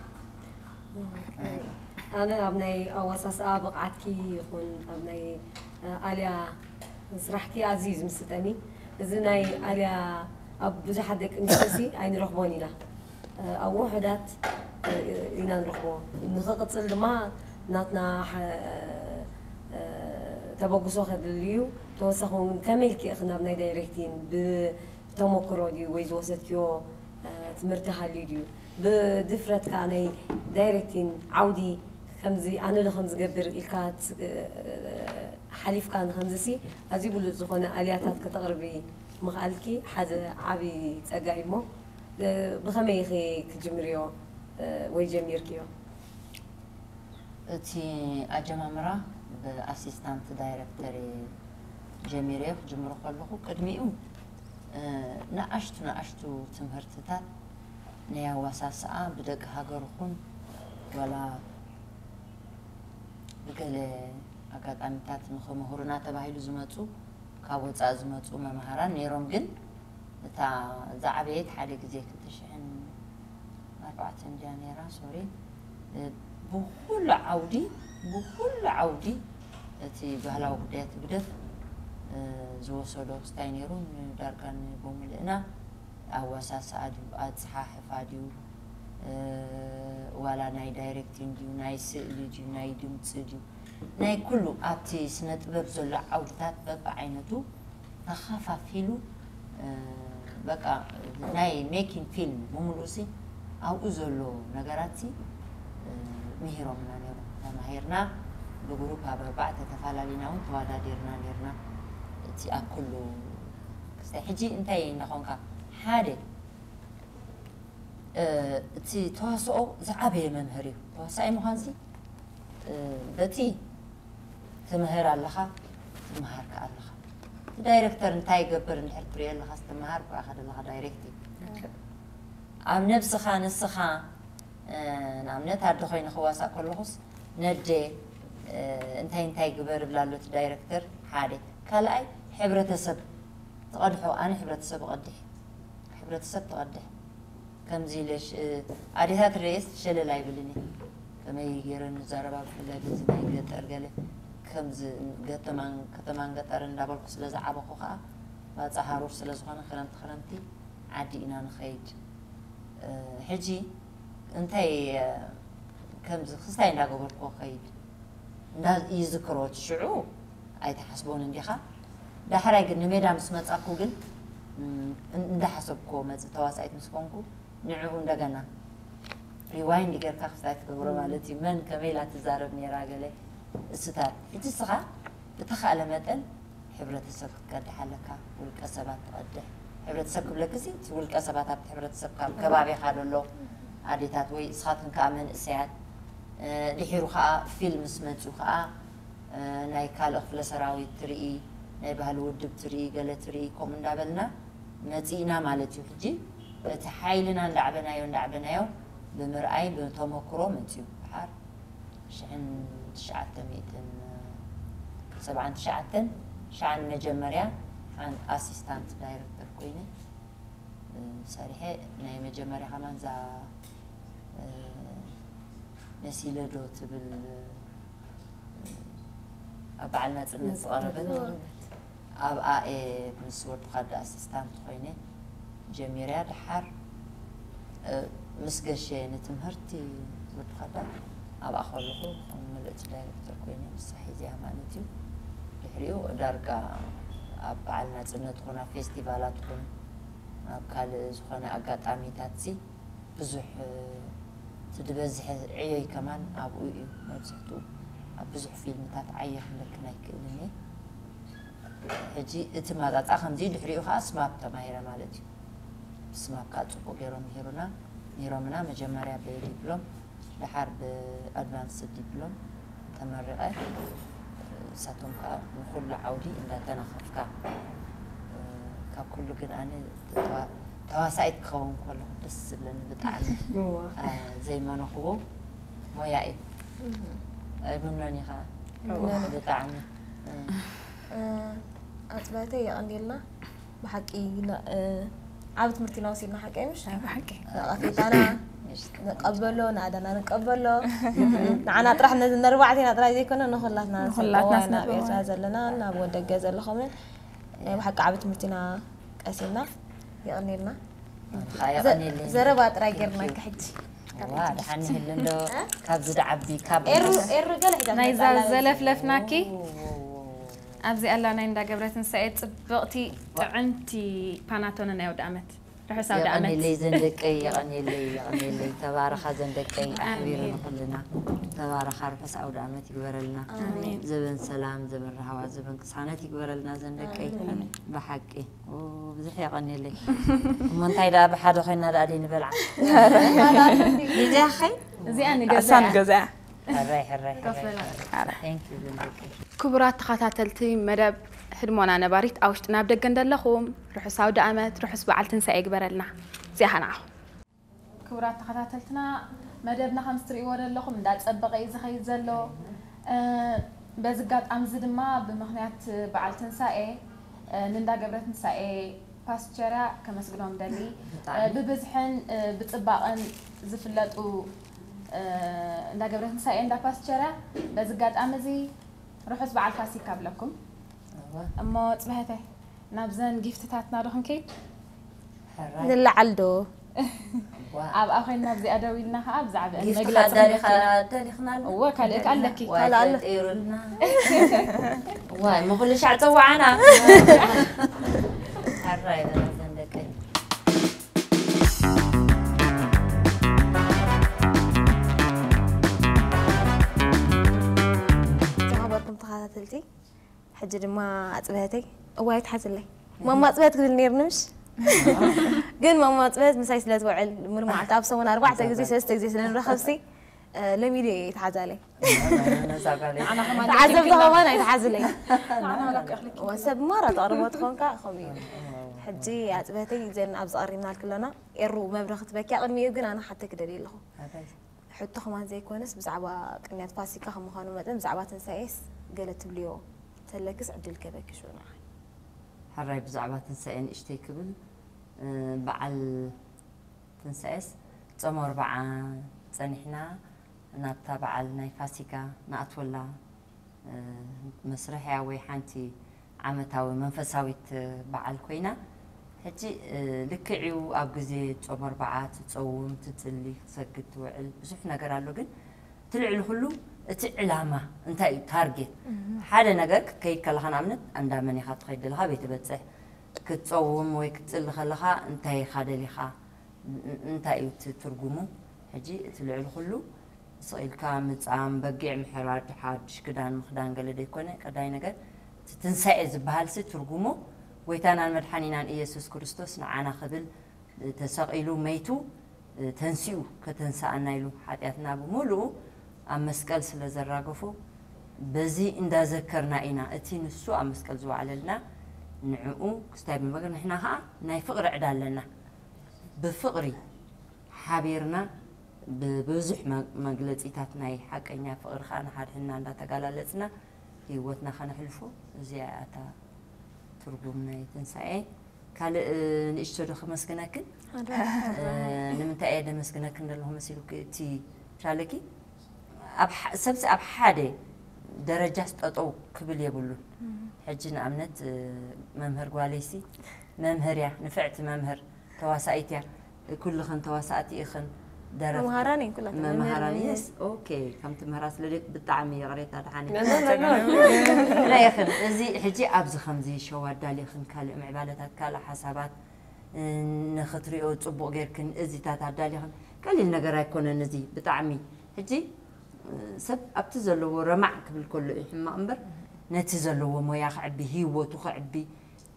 እዩ ኣነ ኣብ ናይ ኣዋሳስኣ ብቕዓትኪ ይኹን ኣብ ናይ ኣልያ ስራሕኪ ኣዝዩ እዩ ዝምስጠኒ። እዚ ናይ ኣልያ ኣብ ብዙሓት ደቂ ኣንስትዮሲ ኣይንረኽቦን ኢና። ኣብ ውሑዳት ኢና ንረኽቦ። ንኽቕፅል ድማ ናትና ተበግሶ ከድሊ እዩ። ተወሳኺ እውን ከመይ ኢልኪ ኢኺ ናብ ናይ ዳይሬክቲን ብተመክሮ ድዩ ወይ ዝወሰድክዮ ትምህርቲ ሃልዩ ድዩ? ብድፍረት ከዓ ናይ ዳይሬክቲን ዓውዲ ከምዚ ኣነ ዶ ከምዚ ገብር ኢልካ ሓሊፍካ ንከምዚሲ ኣዝዩ ብሉፅ ዝኾነ ኣልያታት ከተቕርቢ ምኽኣልኪ ሓደ ዓብዪ ፀጋ እዩ እሞ ብኸመይ ኢኺ ክጅምርዮ ወይ ጀሚርክዮ? እቲ ኣጀማምራ ብኣሲስታንት ዳይረክተር ጀሚረ ክጅምሮ ከለኹ ቅድሚኡ ንኣሽቱ ንኣሽቱ ትምህርትታት ናይ ኣዋሳስኣ ብደቂ ሃገርኹን ወላ ብገለ ኣጋጣሚታት ንኽምህሩና ተባሂሉ ዝመፁ ካብ ወፃኢ ዝመፁ መምሃራን ነይሮም። ግን እታ ዝዓበየት ሓደ ግዜ ክልተ ሽሕን ኣርባዕተን ድያ ነይራ ሶሪ ብኩሉ ዓውዲ ብኩሉ ዓውዲ እቲ ባህላዊ ጉዳያት ህግደፍ ዝወሰዶ ክስታይ ነይሩ። ንዳርጋ ንብምልእና ኣወሳስኣ ድዩ ኣፀሓሕፋ ድዩ ዋላ ናይ ዳይሬክቲንግ ድዩ ናይ ስእሊ ድዩ ናይ ድምፂ ድዩ ናይ ኩሉ ኣብቲ ስነ ጥበብ ዘሎ ዓውድታት በብዓይነቱ ተኸፋፊሉ በቃ ናይ ሜኪንግ ፊልም ብምሉእ ሲ ኣብኡ ዘሎ ነገራት ሲ ምሂሮምና ነይሮም። ተማሂርና ብግሩፕ ኣብ ኣርባዕተ ተፈላለና እውን ተዋዳዲርና ነይርና። እቲ ኣብ ኩሉ ክስታይ ሕጂ እንታይ እናኾንካ ሓደ እቲ ተዋስኦ ዝዓበየ መምህር እዩ። ተዋሳኢ ምዃንሲ በቲ ትምህር ኣለኻ ትምሃር ከኣ ኣለኻ። እቲ ዳይረክተር እንታይ ይገብር እንድሕር ትሪኦ ኣለኻ ስትምሃር እኳ ኢኻ ዘለኻ ዳይሬክት እዩ። ኣብ ነብስኻ ንስኻ ንኣብነት ኣደ ኮይነ ክዋሳእ ከለኹስ ነደ እንታይ እንታይ ግበር እብላ ኣሎ እቲ ዳይረክተር ሓደ ካልኣይ ሕብረተሰብ ትቐድሖ ኣነ ሕብረተሰብ እቐድሕ ሕብረተሰብ ትቐድሕ ከምዚ ኢለ ኣዴታት ርእስ ሸለል ኣይብልን እየ። ከመይ ገይረ ንዛረባ ብፍላይ በዚ ናይ ገጠር ገለ ከምዚ ገጠማን ከተማን ገጠር እንዳበልኩ ስለ ዝዓበኹ ከዓ ባፃ ሃሩር ስለ ዝኾነ ክረምቲ ክረምቲ ዓዲ ኢና ንኸይድ። ሕጂ እንታይ ከምዚ ክስታይ እንዳገበርኩ ከይድ እንዳ ይዝክሮ ሽዑ ኣይተሓስቦን እንዲኻ። ዳሕራይ ግን ንሜዳ ምስ መጻኩ ግን እንዳሓሰብኩ መጽእ ተዋሳኢት ምስ ኮንኩ ንዕኡ እንደገና ሪዋይንድ ጌርካ ክስታይ ትገብሮ ማለት እዩ። መን ከመይ ኢላ ትዛረብ ነይራ ገለ እስታት ሕጂ ስኻ ብተኻእለ መጠን ሕብረተሰብ ክትቀድሕ ኣለካ። ውልቀ ሰባት ትቐድሕ ሕብረተሰብ ክብለክሲ እቲ ውልቀ ሰባት ኣብቲ ሕብረተሰብ ካብ ከባቢኻ ደሎ ኣዴታት ወይ እስኻትክን ከዓ መንእሰያት ድሒሩ ከዓ ፊልም ምስ መፅኡ ከዓ ናይ ካልእ ክፍለ ሰራዊት ትርኢ ናይ ባህሊ ውድብ ትርኢ ገለ ትርኢ ከምኡ እንዳበልና መፂእና ማለት እዩ። ሕጂ እቲ ሓይልና እንዳዕበናዮ እንዳዕበናዮ ብምርኣይ ብተመክሮ መፅዩ ድሓር ሽሕን ትሽዓተ ሚእትን ሰብዓን ትሽዓተን ሽዓን መጀመርያ ሓን ኣሲስታንት ዳይረክተር ኮይነ ሰሪሐ ናይ መጀመርያ ከማን እዛ መሲለ ዶ ትብል ኣብ በዓል ናፅነት ዝቐረበት ኣብኣ እየ ምስ ወዲ ካዳ ኣሲስታንት ኮይነ ጀሚርያ ድሓር ምስ ገሸ ንትምህርቲ ወዲ ካዳ ኣብኣ ከለኹ ከም ምልእቲ ዳይሬክተር ኮይነ ንሳ ሒዝያ ማለት እዩ። ድሕሪኡ ዳርጋ ኣብ በዓል ናፅነት ኾን ኣብ ፌስቲቫላት ኾን ኣብ ካልእ ዝኾነ ኣጋጣሚታት ሲ ብዙሕ እቲ ዝበዝሐ ዕዮይ ከማን ኣብኡ እዩ። መብዝሕትኡ ኣብ ብዙሕ ፊልምታት ዓየ ክብለክን ኣይክእልን እየ። ሕጂ እቲ ማጣጣ ከምዚ ድሕሪኡ ከዓ ስማፕ ተማሂረ ማለት እዩ። ብስማፕ ከዓ ፅቡቅ ገይሮም ምሂሩና ምሂሮምና መጀመርያ ብዲፕሎም ድሓር ብኣድቫንስ ዲፕሎም ተመሪቐ እሳቶም ከዓ ንኩሉ ዓውዲ እንዳተናኸፍካ ካብ ኩሉ ግን ኣነ ተዋሳኢት ክኸውን ከለኹ ደስ ዝብለኒ ብጣዕሚ ዘይመነኽዎ ሞያ እዩ ኣይምኖን ኢኻ ብጣዕሚ ኣፅባተ የቐንየልና ብሓቂ ዓብ ትምህርቲ ኢና ወሲድና ሓቂ ምሽ ብሓቂ ነቐፌታና ንቀበሎ ንኣዳና ንቀበሎ ንዓና ጥራሕ ነርባዕቴና ጥራሕ ዘይኮነ ንኩላትና ንኩላትና ናብ ኤርትራ ዘለና ናብ ወደገ ዘለኹምን ናይ ብሓቂ ዓብ ትምህርቲ ኢና ቀሲምና የቐንየልና ዘረባ ጥራይ ገርና ሕጂ ድሓን ንህል እንዶ ካብዚ ድዓቢ ካብ ኤሩ ገለ ሒዛ ናይዛ ዘለፍለፍናኪ ኣብዚ ኣላ ናይ እንዳገብረት ንሳኤ ፅብቕቲ ጥዕምቲ ፓናቶነ ናይ ወዲ ኣመት ርሑስ ኣውደ ዓመት። የቐንየለይ ዘን ደቀይ፣ የቐንየለይ፣ የቐንየለይ። ተባረኻ ዘን ደቀይ፣ ኣሕቢሩ ንኹልና። ተባረኻ፣ ርሑስ ኣውደ ዓመት ይግበረልና። ኣሜን። ዘበን ሰላም፣ ዘበን ራህዋ፣ ዘበን ቅሳነት ይግበረልና ዘን ደቀይ። ብሓቂ ኦ፣ ብዙሕ የቐንየለይ። እሞ እንታይ ደኣ ብሓደ ኮይና ደኣ ደይ ንበልዓ። ሊድያ ኸይ እዚኣ እሳ ንገዛ ንገዛ እያ። ሕራይ ሕራይ ሕራይ። Thank you ዘን ደቀይ። ክቡራት ተኸታተልቲ መደብ ህድሞና ነባሪት ኣብ ውሽጥን ኣብ ደገን ዘለኹም ርሑስ ኣውደ ዓመት፣ ርሑስ በዓል ትንሳኤ ይግበረልና። እዚኣ ንዓኹም። ክቡራት ተኸታተልትና መደብና ከም እትርእይዎ ዘለኹም እንዳጸበቐ እዩ ዝኸይድ ዘሎ። እ፣ በዚ ኣጋጣሚ እዚ ድማ ብምኽንያት በዓል ትንሳኤ እ፣ ንእንዳ ገብረ ትንሳኤ ፓስቸርያ ከመስግኖም ደሊ። እ፣ ብብዝሕን እ፣ ብጽባቕን ዝፍለጡ እ፣ እንዳ ገብረ ትንሳኤ እንዳ ፓስቸርያ በዚ ኣጋጣሚ እዚ ርሑስ በዓል ፋሲካ ብለኩም። እሞ ጽባሕተይ ናብዘን ጊፍትታትና ዶ ክንከይድ? ሕራይ። ንለዓል ዶ? ዋ። ኣብኣ ኮይንና ኣብዚኣ ደው ኢልና ከዓ ብዛዕባ ጊፍትኻ መግለጺ ኣዳሊኻ ክንክእል። ኣዳሊኽናሉ? እወ፣ ካልእ ከ ኣለኪ? ዋይ፣ ካልእ ኣሎ። ተጠይሩልና። ዋይ፣ ምኹሉ ሻዕ ጸዋዓና። ሕራይ በላ ዘን ደቀይ። ዝኸበርኩም ተኸታተልቲ፣ ሕጂ ድማ ኣጽብህተይ እዋይ ትሓዝለይ። ማማ ኣጽብህት ክብል ነይርኒ ምሽ? ግን ማማ ኣጽብህት ምሳይ ስለ ትውዕል፣ ሙሉ መዓልቲ ኣብ ሰሙን ኣርባዕተ ግዜ፣ ሰለስተ ግዜ ስለ ንራኸብሲ፣ እ፣ ለሚደ እየ ይትሓዛለይ። ነዛ ጓለይ። ተዓዘብቲ ከማን ኣይትሓዝለይ። ወ፣ ሰብ ማራ ተቕርቦ ትኾንካ ከምኡ እዩ። ሕጂ ኣጽብህተይ ዘን ኣብዚ ቀሪብናልኪ ኣለና። ኤሩ መብረኽቲ በኪያ ቅድሚኡ ግን ኣነ ሓተኪ ደልየ ኣለኹ። ሕቶ ከማን ዘይኮነስ ብዛዕባ ቅንያት ፋሲካ ከም ምዃኑ መጠን ብዛዕባ ትንሳኤስ ገለ ትብልዮ ተለክስ ዕድል ከበኪ ሽዑ ንዓይ። ሕራይ ብዛዕባ ትንሳኤ ንእሽተይ ክብል፣ እ፣ በዓል ትንሳኤስ ጾም ኣርብዓ ጸኒሕና ናብታ በዓል ናይ ፋሲካ ንኣትወላ፣ እ፣ መስርሕያ ወይ ሓንቲ ዓመታዊ መንፈሳዊት በዓል ኮይና። ሕጂ፣ እ፣ ልክዕዩ ኣብ ግዜ ጾም ኣርብዓ ትጸውም፣ ትጽሊ፣ ክትሰግድ ትውዕል ብዙሕ ነገር ኣሎ። ግን እቲ ልዕሊ ኩሉ እቲ ዕላማ እንታይ እዩ? ታርጌት ሓደ ነገር ክትከይድ ከለኻ ንኣብነት ኣንዳ መን ኢኻ ትኸይድ ዘለኻ ቤት በጽሕ ክትጸውም ወይ ክትጽሊ ከለኻ እንታይ ኢኻ ደሊኻ? ን-፣ እንታይ እዩ እቲ ትርጉሙ? ሕጂ እቲ ልዕሊ ኩሉ ስቕ ኢልካ ምጻም፣ በጊዕ ምሕራድ፣ ሓድሽ ክዳን ምኽዳን ገለ ደይኮነ፣ ቀዳይ ነገር እቲ ትንሳኤ ዝበሃልሲ ትርጉሙ ጎይታናን መድሓኒናን ኢየሱስ ክርስቶስ ንዓና ክብል ተሰቒሉ መይቱ ተንሲኡ ከተንስኣና ኢሉ ሓጢኣትና ብምሉኡ ኣብ መስቀል ስለ ዘራገፎ በዚ እንዳዘከርና ኢና። እቲ ንሱ ኣብ መስቀል ዝወዓለልና ንዕኡ ክስታይ ብምግባር ንሕና ኸዓ ናይ ፍቕሪ ዕዳ ኣለና። ብፍቕሪ ሓቢርና ብብዙሕ መ-፣ መግለጺታት ናይ ሓቀኛ ፍቕሪ ኸዓ ንሓድሕድና እንዳተጋላለጽና ህይወትና ከነሕልፎ እዚኣ እያ እታ ትርጉም ናይ ትንሳኤ። ካልእ ንእሽቶ ዶ ከመስግነክን? እ፣ ንምንታይ እየ ደመስግነክን ዘለኹ መሲሉኪ እቲ ቻለኪ? ኣብ ሓ-፣ ሰብሲ ኣብ ሓደ ደረጃስ ጠጠው ክብል የብሉን። ሕጂ ንኣብነት፣ እ፣ መምህር ጓለይሲ መምህር እያ፣ ንፍዕቲ መምህር ተዋሳኢት እያ። ኩልኽን ተዋሳእቲ ኢኽን፣ ደረፍቲ። መምሃራን እየን ኩላተን። መምሃራን፣ መምህር፣ የስ፣ ኦኬ። ከምቲ ምህራ ስለ ደክ ብጣዕሚ ይቕሬታ ድሓን No, no, no, no። ናይ ኢኽን። እዚ ሕጂ ኣብዚ ከምዚ ሸው ኣዳሊኽን ካልእ ምዕባለታት፣ ካልእ ሓሳባት፣ እ፣ ንኽትሪኦ ጽቡቕ ጌርክን እዚታት ኣዳሊኽን ቀሊል ነገር ኣይኮነን። እዚ ብጣዕሚ ሕጂ፣ እ፣ ሰብ ኣብቲ ዘለዎ ረማዕ ክብል ከሎ እዩ ሕማቕ እምበር፣ ነቲ ዘለዎ ሞያ ክዕቢ፣ ህይወቱ ክዕቢ፣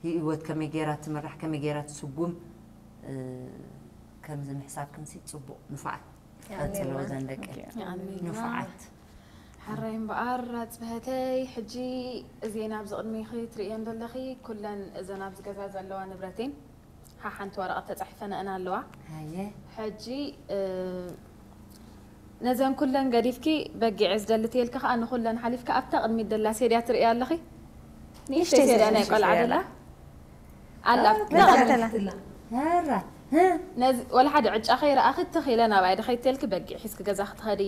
ህይወት ከመይ ጌራ ትምራሕ፣ ከመይ ጌራ ትስጉም፣ እ፣ ከምዚ ምሕሳብ ክንሲ ጽቡቕ። ንፉዓት። ቀጽሎ ዘን ደቂ። ንፉዓት። ሓራይ እምበኣር ኣጽብሀተይ፣ ሕጂ እዚ ናብዚ ቅድሚኺ ትርእየን ዘለኺ ኩለን እዘን ኣብዚ ገዛ ዘለዋ ንብረቴን ሓሓንቲ ወረቐት ተጻሒፈነአን ኣለዋ። ሃየ። ሕጂ፣ እ፣ ነዘን ኩለን ገዲፍኪ በጊዕ ዝደሊ ተይልኪ ከኣ ንኩለን ሓሊፍኪ ኣብታ ቅድሚት ደላ ሴድያ ትርእያ ኣለኺ? ንእሽተይ ሴድያ ናይ ቆልዓ ደላ? ኣላ ኣብታ ቅድሚት። ሄራ። ነዚ ወላ ሓደ ዕጫ ከይረኣኺ ትኽ ኢለ ናብኣይ ድኸይድ ተይልኪ በጊዕ ሒዝኪ ገዛ ክትኸዲ።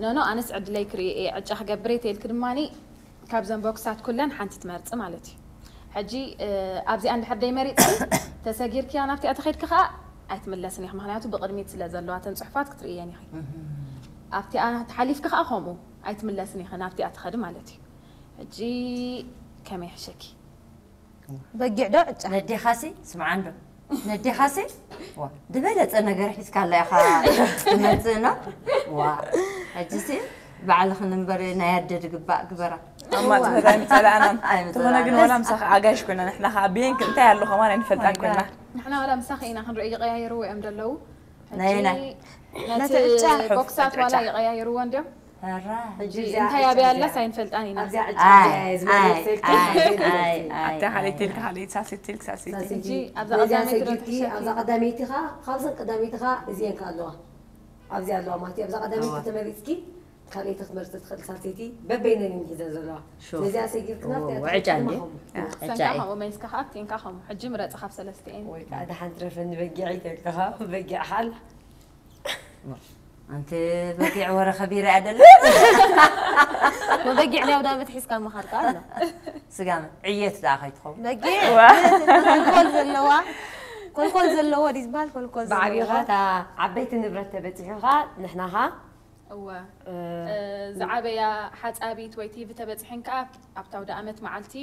ኖኖ ኣነስ ዕድለይ ክርኢ እየ፣ ዕጫ ክገብር እየ ተይልኪ ድማኒ ካብዘን ቦክሳት ኩለን ሓንቲ ትመርጺ ማለት እዩ። ሕጂ፣ እ፣ ኣብዚኣ እንድሕር ደይመሪጽኪ፣ ተሰጊርክያ ናብቲኣ ተኸይድኪ ከኣ ኣይትምለስን ኢኺ። ምኽንያቱ ብቕድሚት ስለ ዘለዋ እተን ጽሑፋት ክትርእየን ኢኺ። ኣብቲኣ ተሓሊፍኪ ከኣ ከምኡ ኣይትምለስን ኢኺ፣ ናብቲኣ ትኸዲ ማለት እዩ። ሕጂ ከመይ ይሕሸኪ? በጊዕ ዶ ዕጫ? ነዴኻሲ ስምዓ እንዶ። ነዲኻሲ ዋ ዝበለፀ ነገር ሒዝካላ ኢኻ ትመፅእና። ዋ ሕጂሲ ባዕልኽን እምበር ናይ ኣደ ድግባእ ግበራ። ኣማት መታን ጸላእናን ተኾነ ግን ኣይምጸላእናን። ዋላ ምሳኺ ኣጋይሽ ኮይና ንሕና ከዓ ብየን እንታይ ኣለኹ ከማን ኣይንፈልጣን ኮይና። ንሕና ዋላ ምሳኺ ኢና ክንርኢ ይቀያየርዎ እዮም ዘለዉ። ናይ ናይ ነቲ ነቲ ቦክሳት ዕጫ። ዋላ ይቀያየርዎ እንዲዮም። ሕራይ ሕጂ እንታይ ኣብያ ኣላስ ኣይንፈልጣን ኢና። ኣብዚኣ ዕጫ ኣይ እዚኣ ዝመልእ ኣይ ሰልፊ ኣይ ሰልፊ ኣይ ኣይ ኣታ ካልኣይቲ ኢልካ ካልኣይቲ ሳልሰይቲ ኢልካ ሳልሰይቲ። ሕጂ ኣብዛ ነዚኣ ቀዳመይቲ ዶ ሰጊርኪ ትሕሸኪ? ኣብዛ ቀዳመይቲ ኻ ካብዘን ቀዳመይቲ ኻ እዚአን ከ ኣለዋ ኣብዚኣ ኣለዋ ማለት እዩ ኣብዛ ቀዳመይቲ እዋ። ተመሪፅኪ ካልኣይቲ ክትመርፂ ትኽእል ሳልሰይቲ በበይነን እየን ሒዘን ዘለዋ ሹር። ነዚኣ ሰጊርክና እዎ፣ ኣብዚኣ ዕጫ እንዴ? ተመኸሙ ዕጫ ሰንካ እየ። ከምኡ መይስካ ከኣ ኣብቲንካ ከምኡ ሕጂ ምረፂ ካብ ሰለስቲኤን። ወይ ከዓ ደሓን ትረፈኒ በጊዕ ኢተልካ ኻ በጊዕ ሓል ኣንቲ በጊዕ ወረ ከቢረ ኣደለ ወበጊዕ ናይ ኣውዳመት ሒዝካ ምኻድካ ኣሎ ስጋመ ዕየት ደኣ ከይትኸውን በጊዕ ኮልኮል ዘለዋ ኮልኮል ዘለዎ ድዩ ዝበሃል ኮልኮል ብዓብኻ ዘለዋ እታ ዓበይቲ ንብረት ተበፂሑኻ ንሕናኻ እወ ዝዓበያ ሓፃቢት ወይ ቲቪ ተበፅሐን ከዓ ኣብታ ኣውደ ኣመት መዓልቲ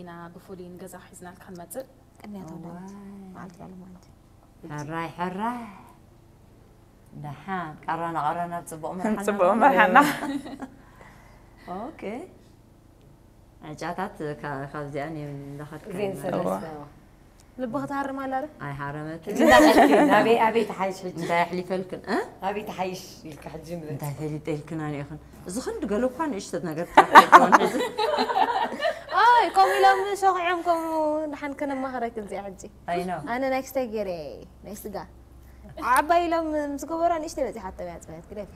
ኢና ብፍሉይ ንገዛ ሒዝናልካ ንመፅእ። ቅንያት ኣውዳመት መዓልቲ ባለ ማለት እዩ ሕራይ ሕራይ ደሓን ቀረና ቀረና ብፅቡቕ መርሓና ጽቡቕ መርሓና። ኦኬ ዕጫታት ካ- ካብዚኣን እዮም እንዳኸድካ እዜን ማለት። ሰለስተ ልቢ ክትሃርም ኣላ ዶ ኣይሃረመት ሕጂ እንዳቐልቲ ናበይ ኣበይ ተሓይሽ ሕጂ እንታይ ኣሕሊፈልክን እ? ኣበይ ተሓይሽ ኢልካ ሕጂ ምረጥ እንታይ ፈሊጠ ኢልክና ኒኢኽን እዚ ክንዲ ገለ እኳ ንእሽተት ነገር ጥራሕ ኣይኮን ሕዚ ኣይ ከምኡ ኢሎም ሸኺዖም ከምኡ ድሓን ከነማኽረክን እዚኣ ሕጂ ኣይኖ ኣነ ናይ ክስታይ ገይረ ናይ ስጋ ዓባይ ኢሎም ምስ ገበራ ንእሽተይ በፂሓቶም እያ ፅፈት ግደፊ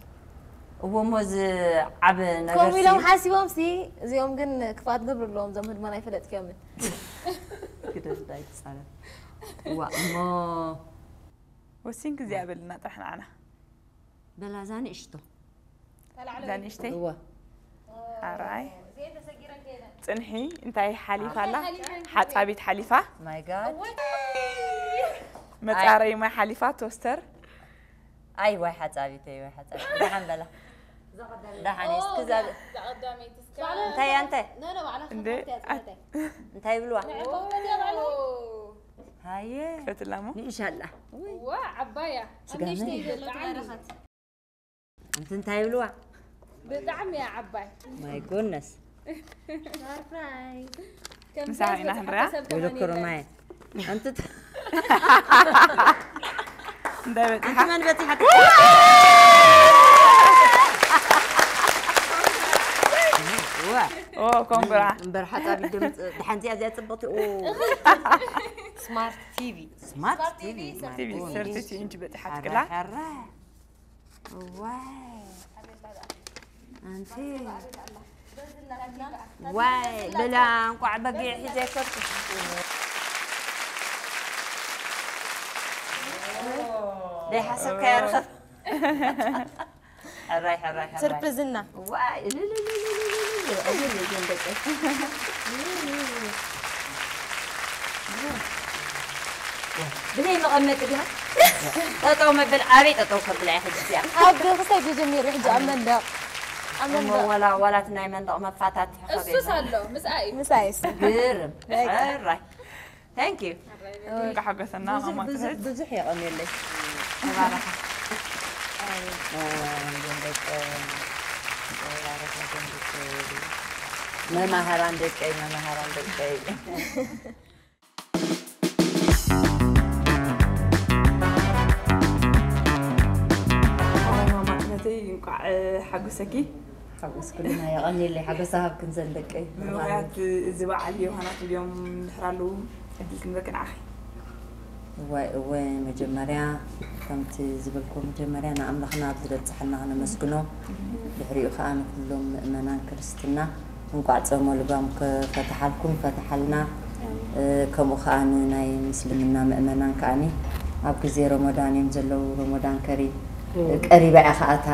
እዎ እሞ እዚ ዓብ ነገር ከምኡ ኢሎም ሲ- ሓሲቦም ሲ እዚኦም ግን ክፍኣት ገብሩ ኣለዎም እዞም ህድሞና ኣይፈለጥክዮምን ግደፍ ዳይ ትፃረፍ እዋ እሞ ወሲንክ እዚኣ በልና ጥራሕ ንዓና በላ እዛ ንእሽቶ እዛ ንእሽተይ እዋ ሓራይ ፅንሒ እንታይ ሓሊፋ ኣላ ሓፃቢት ሓሊፋ ማይ ጋድ መፃረይ ማይ ሓሊፋ ቶስተር ኣይ ዋይ ሓፃቢተይ ዋይ ሓፃቢተይ ደሓን በላ ደሓን እስኪ ዛብ እንታይ ኣንተ እንደ እንታይ ይብልዋ ሃየ ፈትላሞ ንእሻላ ዋ ዓባያ ስጋመ ንእሽተይ ይበልዓ እንት እንታይ ይብልዋ ብጣዕሚ እያ ዓባይ ማይ ጎነስ ምሳሕ ኢና ክንሪኣ ወለክሮ ማይ ኣንት እንታይ በፂሓ ኣንት መን በፂሓ ዋ ኦ ኮንግራ እምበር ሓፃቢ ድምፅ ድሓን እዚኣ እዚኣ ፅብቕቲ ስማርት ቲቪ ስማርት ቲቪ ቲቪ ሰርቲ ኢንች በፂሓ ትክላ ሕራ ዋይ ኣንቲ ዋይ ብላ እንቋዕ በጊዕ ሒዘ ከብቲ ደይ ሓሰብካያ ርኸብ ሕራይ ሕራይ ሕራይ ስርፕዝና ዋይ እልልልልልልልል። ኣቤት እዞም ደቂ ብዘይ መቐመጢ ድያ ጠጠው መበል ኣበይ ጠጠው ከብላ እያ ሕጂ እዚኣ ኣብ ክስታይ ተጀሚሩ ሕጂ ኣብ መንደቕ ኣብ እሞ መንደቕ ዋላ ዋላት ናይ መንደቕ መፋታት እሱስ ኣሎ ምስኣ እዩ። ምሳይስ ግርም ሕራይ thank you እንካ ሓገሰና ብዙሕ- ማማ ብዙሕ- ትህት ብዙሕ የቐንየለይ ተባረኻ መማሃራን ደቀይ መማሃራን ደቀይ ማማ ትህተይ እንኳዕ ሓጎሰኪ ሓጎስ ኩልና የቐንየለይ ሓጎስ ሃብክን ዘን ደቀይ ብምኽንያት እዚ በዓል ዮሃና ትብልዮም ድሕር ኣለዉ ዕድል ክንበክ ንዓኺ እወ እወ መጀመርያ ከምቲ ዝበልኩ መጀመርያ ንኣምላኽና ኣብ ዝበፅሓና ክነመስግኖ ድሕሪኡ ከዓ ንኩሎም ምእመናን ክርስትና እንቋዕ ፆመ ልጓም ከፈትሓልኩም ይፈትሓልና ከምኡ ከዓ ንናይ ምስልምና ምእመናን ከዓኒ ኣብ ግዜ ረመዳን እዮም ዘለዉ ረመዳን ከሪም ቀሪባ እያ ከዓ እታ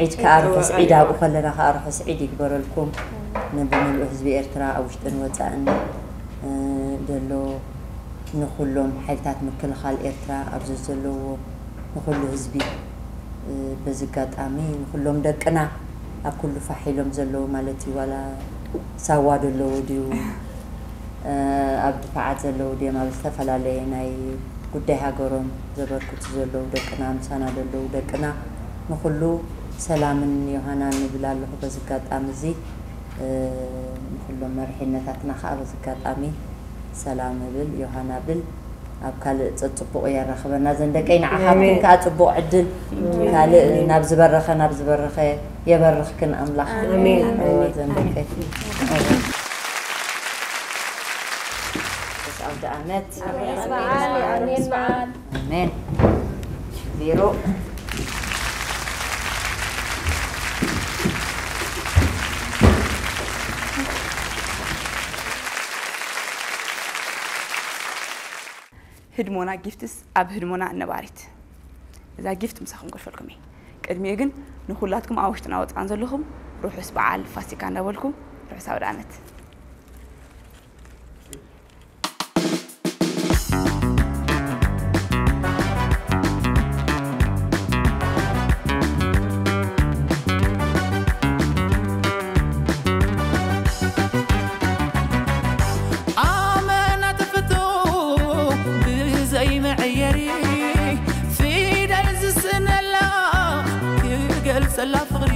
ዒድ ከዓ ርሑስ ዒድ ኣብኡ ከለና ከዓ ርሑስ ዒድ ይግበረልኩም ንብምሉእ ህዝቢ ኤርትራ ኣብ ውሽጥን ወፃእን ዘሎ ንኩሎም ሓይልታት ምክልኻል ኤርትራ ኣብዚ ዘለዎ ንኩሉ ህዝቢ በዚ ኣጋጣሚ ንኩሎም ደቅና ኣብ ኩሉ ፋሕ ኢሎም ዘለዉ ማለት እዩ ዋላ ሳዋ ደለዎ ድዩ ኣብ ድፋዓት ዘለዉ ድዮም ኣብ ዝተፈላለየ ናይ ጉዳይ ሃገሮም ዘበርክቱ ዘለዉ ደቅና፣ ምሳና ዘለዉ ደቅና፣ ንኹሉ ሰላምን ዮሃናን እብል ኣለኹ። በዚ ኣጋጣሚ እዚ ንኹሎም መሪሕነታትና ከዓ በዚ ኣጋጣሚ ሰላም እብል፣ ዮሃና እብል። ኣብ ካልእ ጸጽቡቑ የራኽበና ዘን ደቀይ። ንዓኻትክን ከዓ ጽቡቕ ዕድል፣ ካልእ ናብ ዝበረኸ ናብ ዝበረኸ የበርኽክን ኣምላኽ። ኣሜን። እወ፣ ዘን ደቀይ። ኣውደ ኣመት። ኣሜን። ዜሮ። ህድሞና ጊፍትስ ኣብ ህድሞና ነባሪት። እዛ ጊፍት ምሳኹም ጎድፈልኩም እየ። ቅድሚኡ ግን ንኹላትኩም ኣብ ውሽጥና ወፃን ዘለኹም ርሑስ በዓል ፋሲካ እንዳበልኩ ርሑስ ኣውደ ኣመት። ኣመና ተፈቶ ብዘይ መዐየሪ ፊደል ዝስነላ ክገልጸላ ፍቕሪ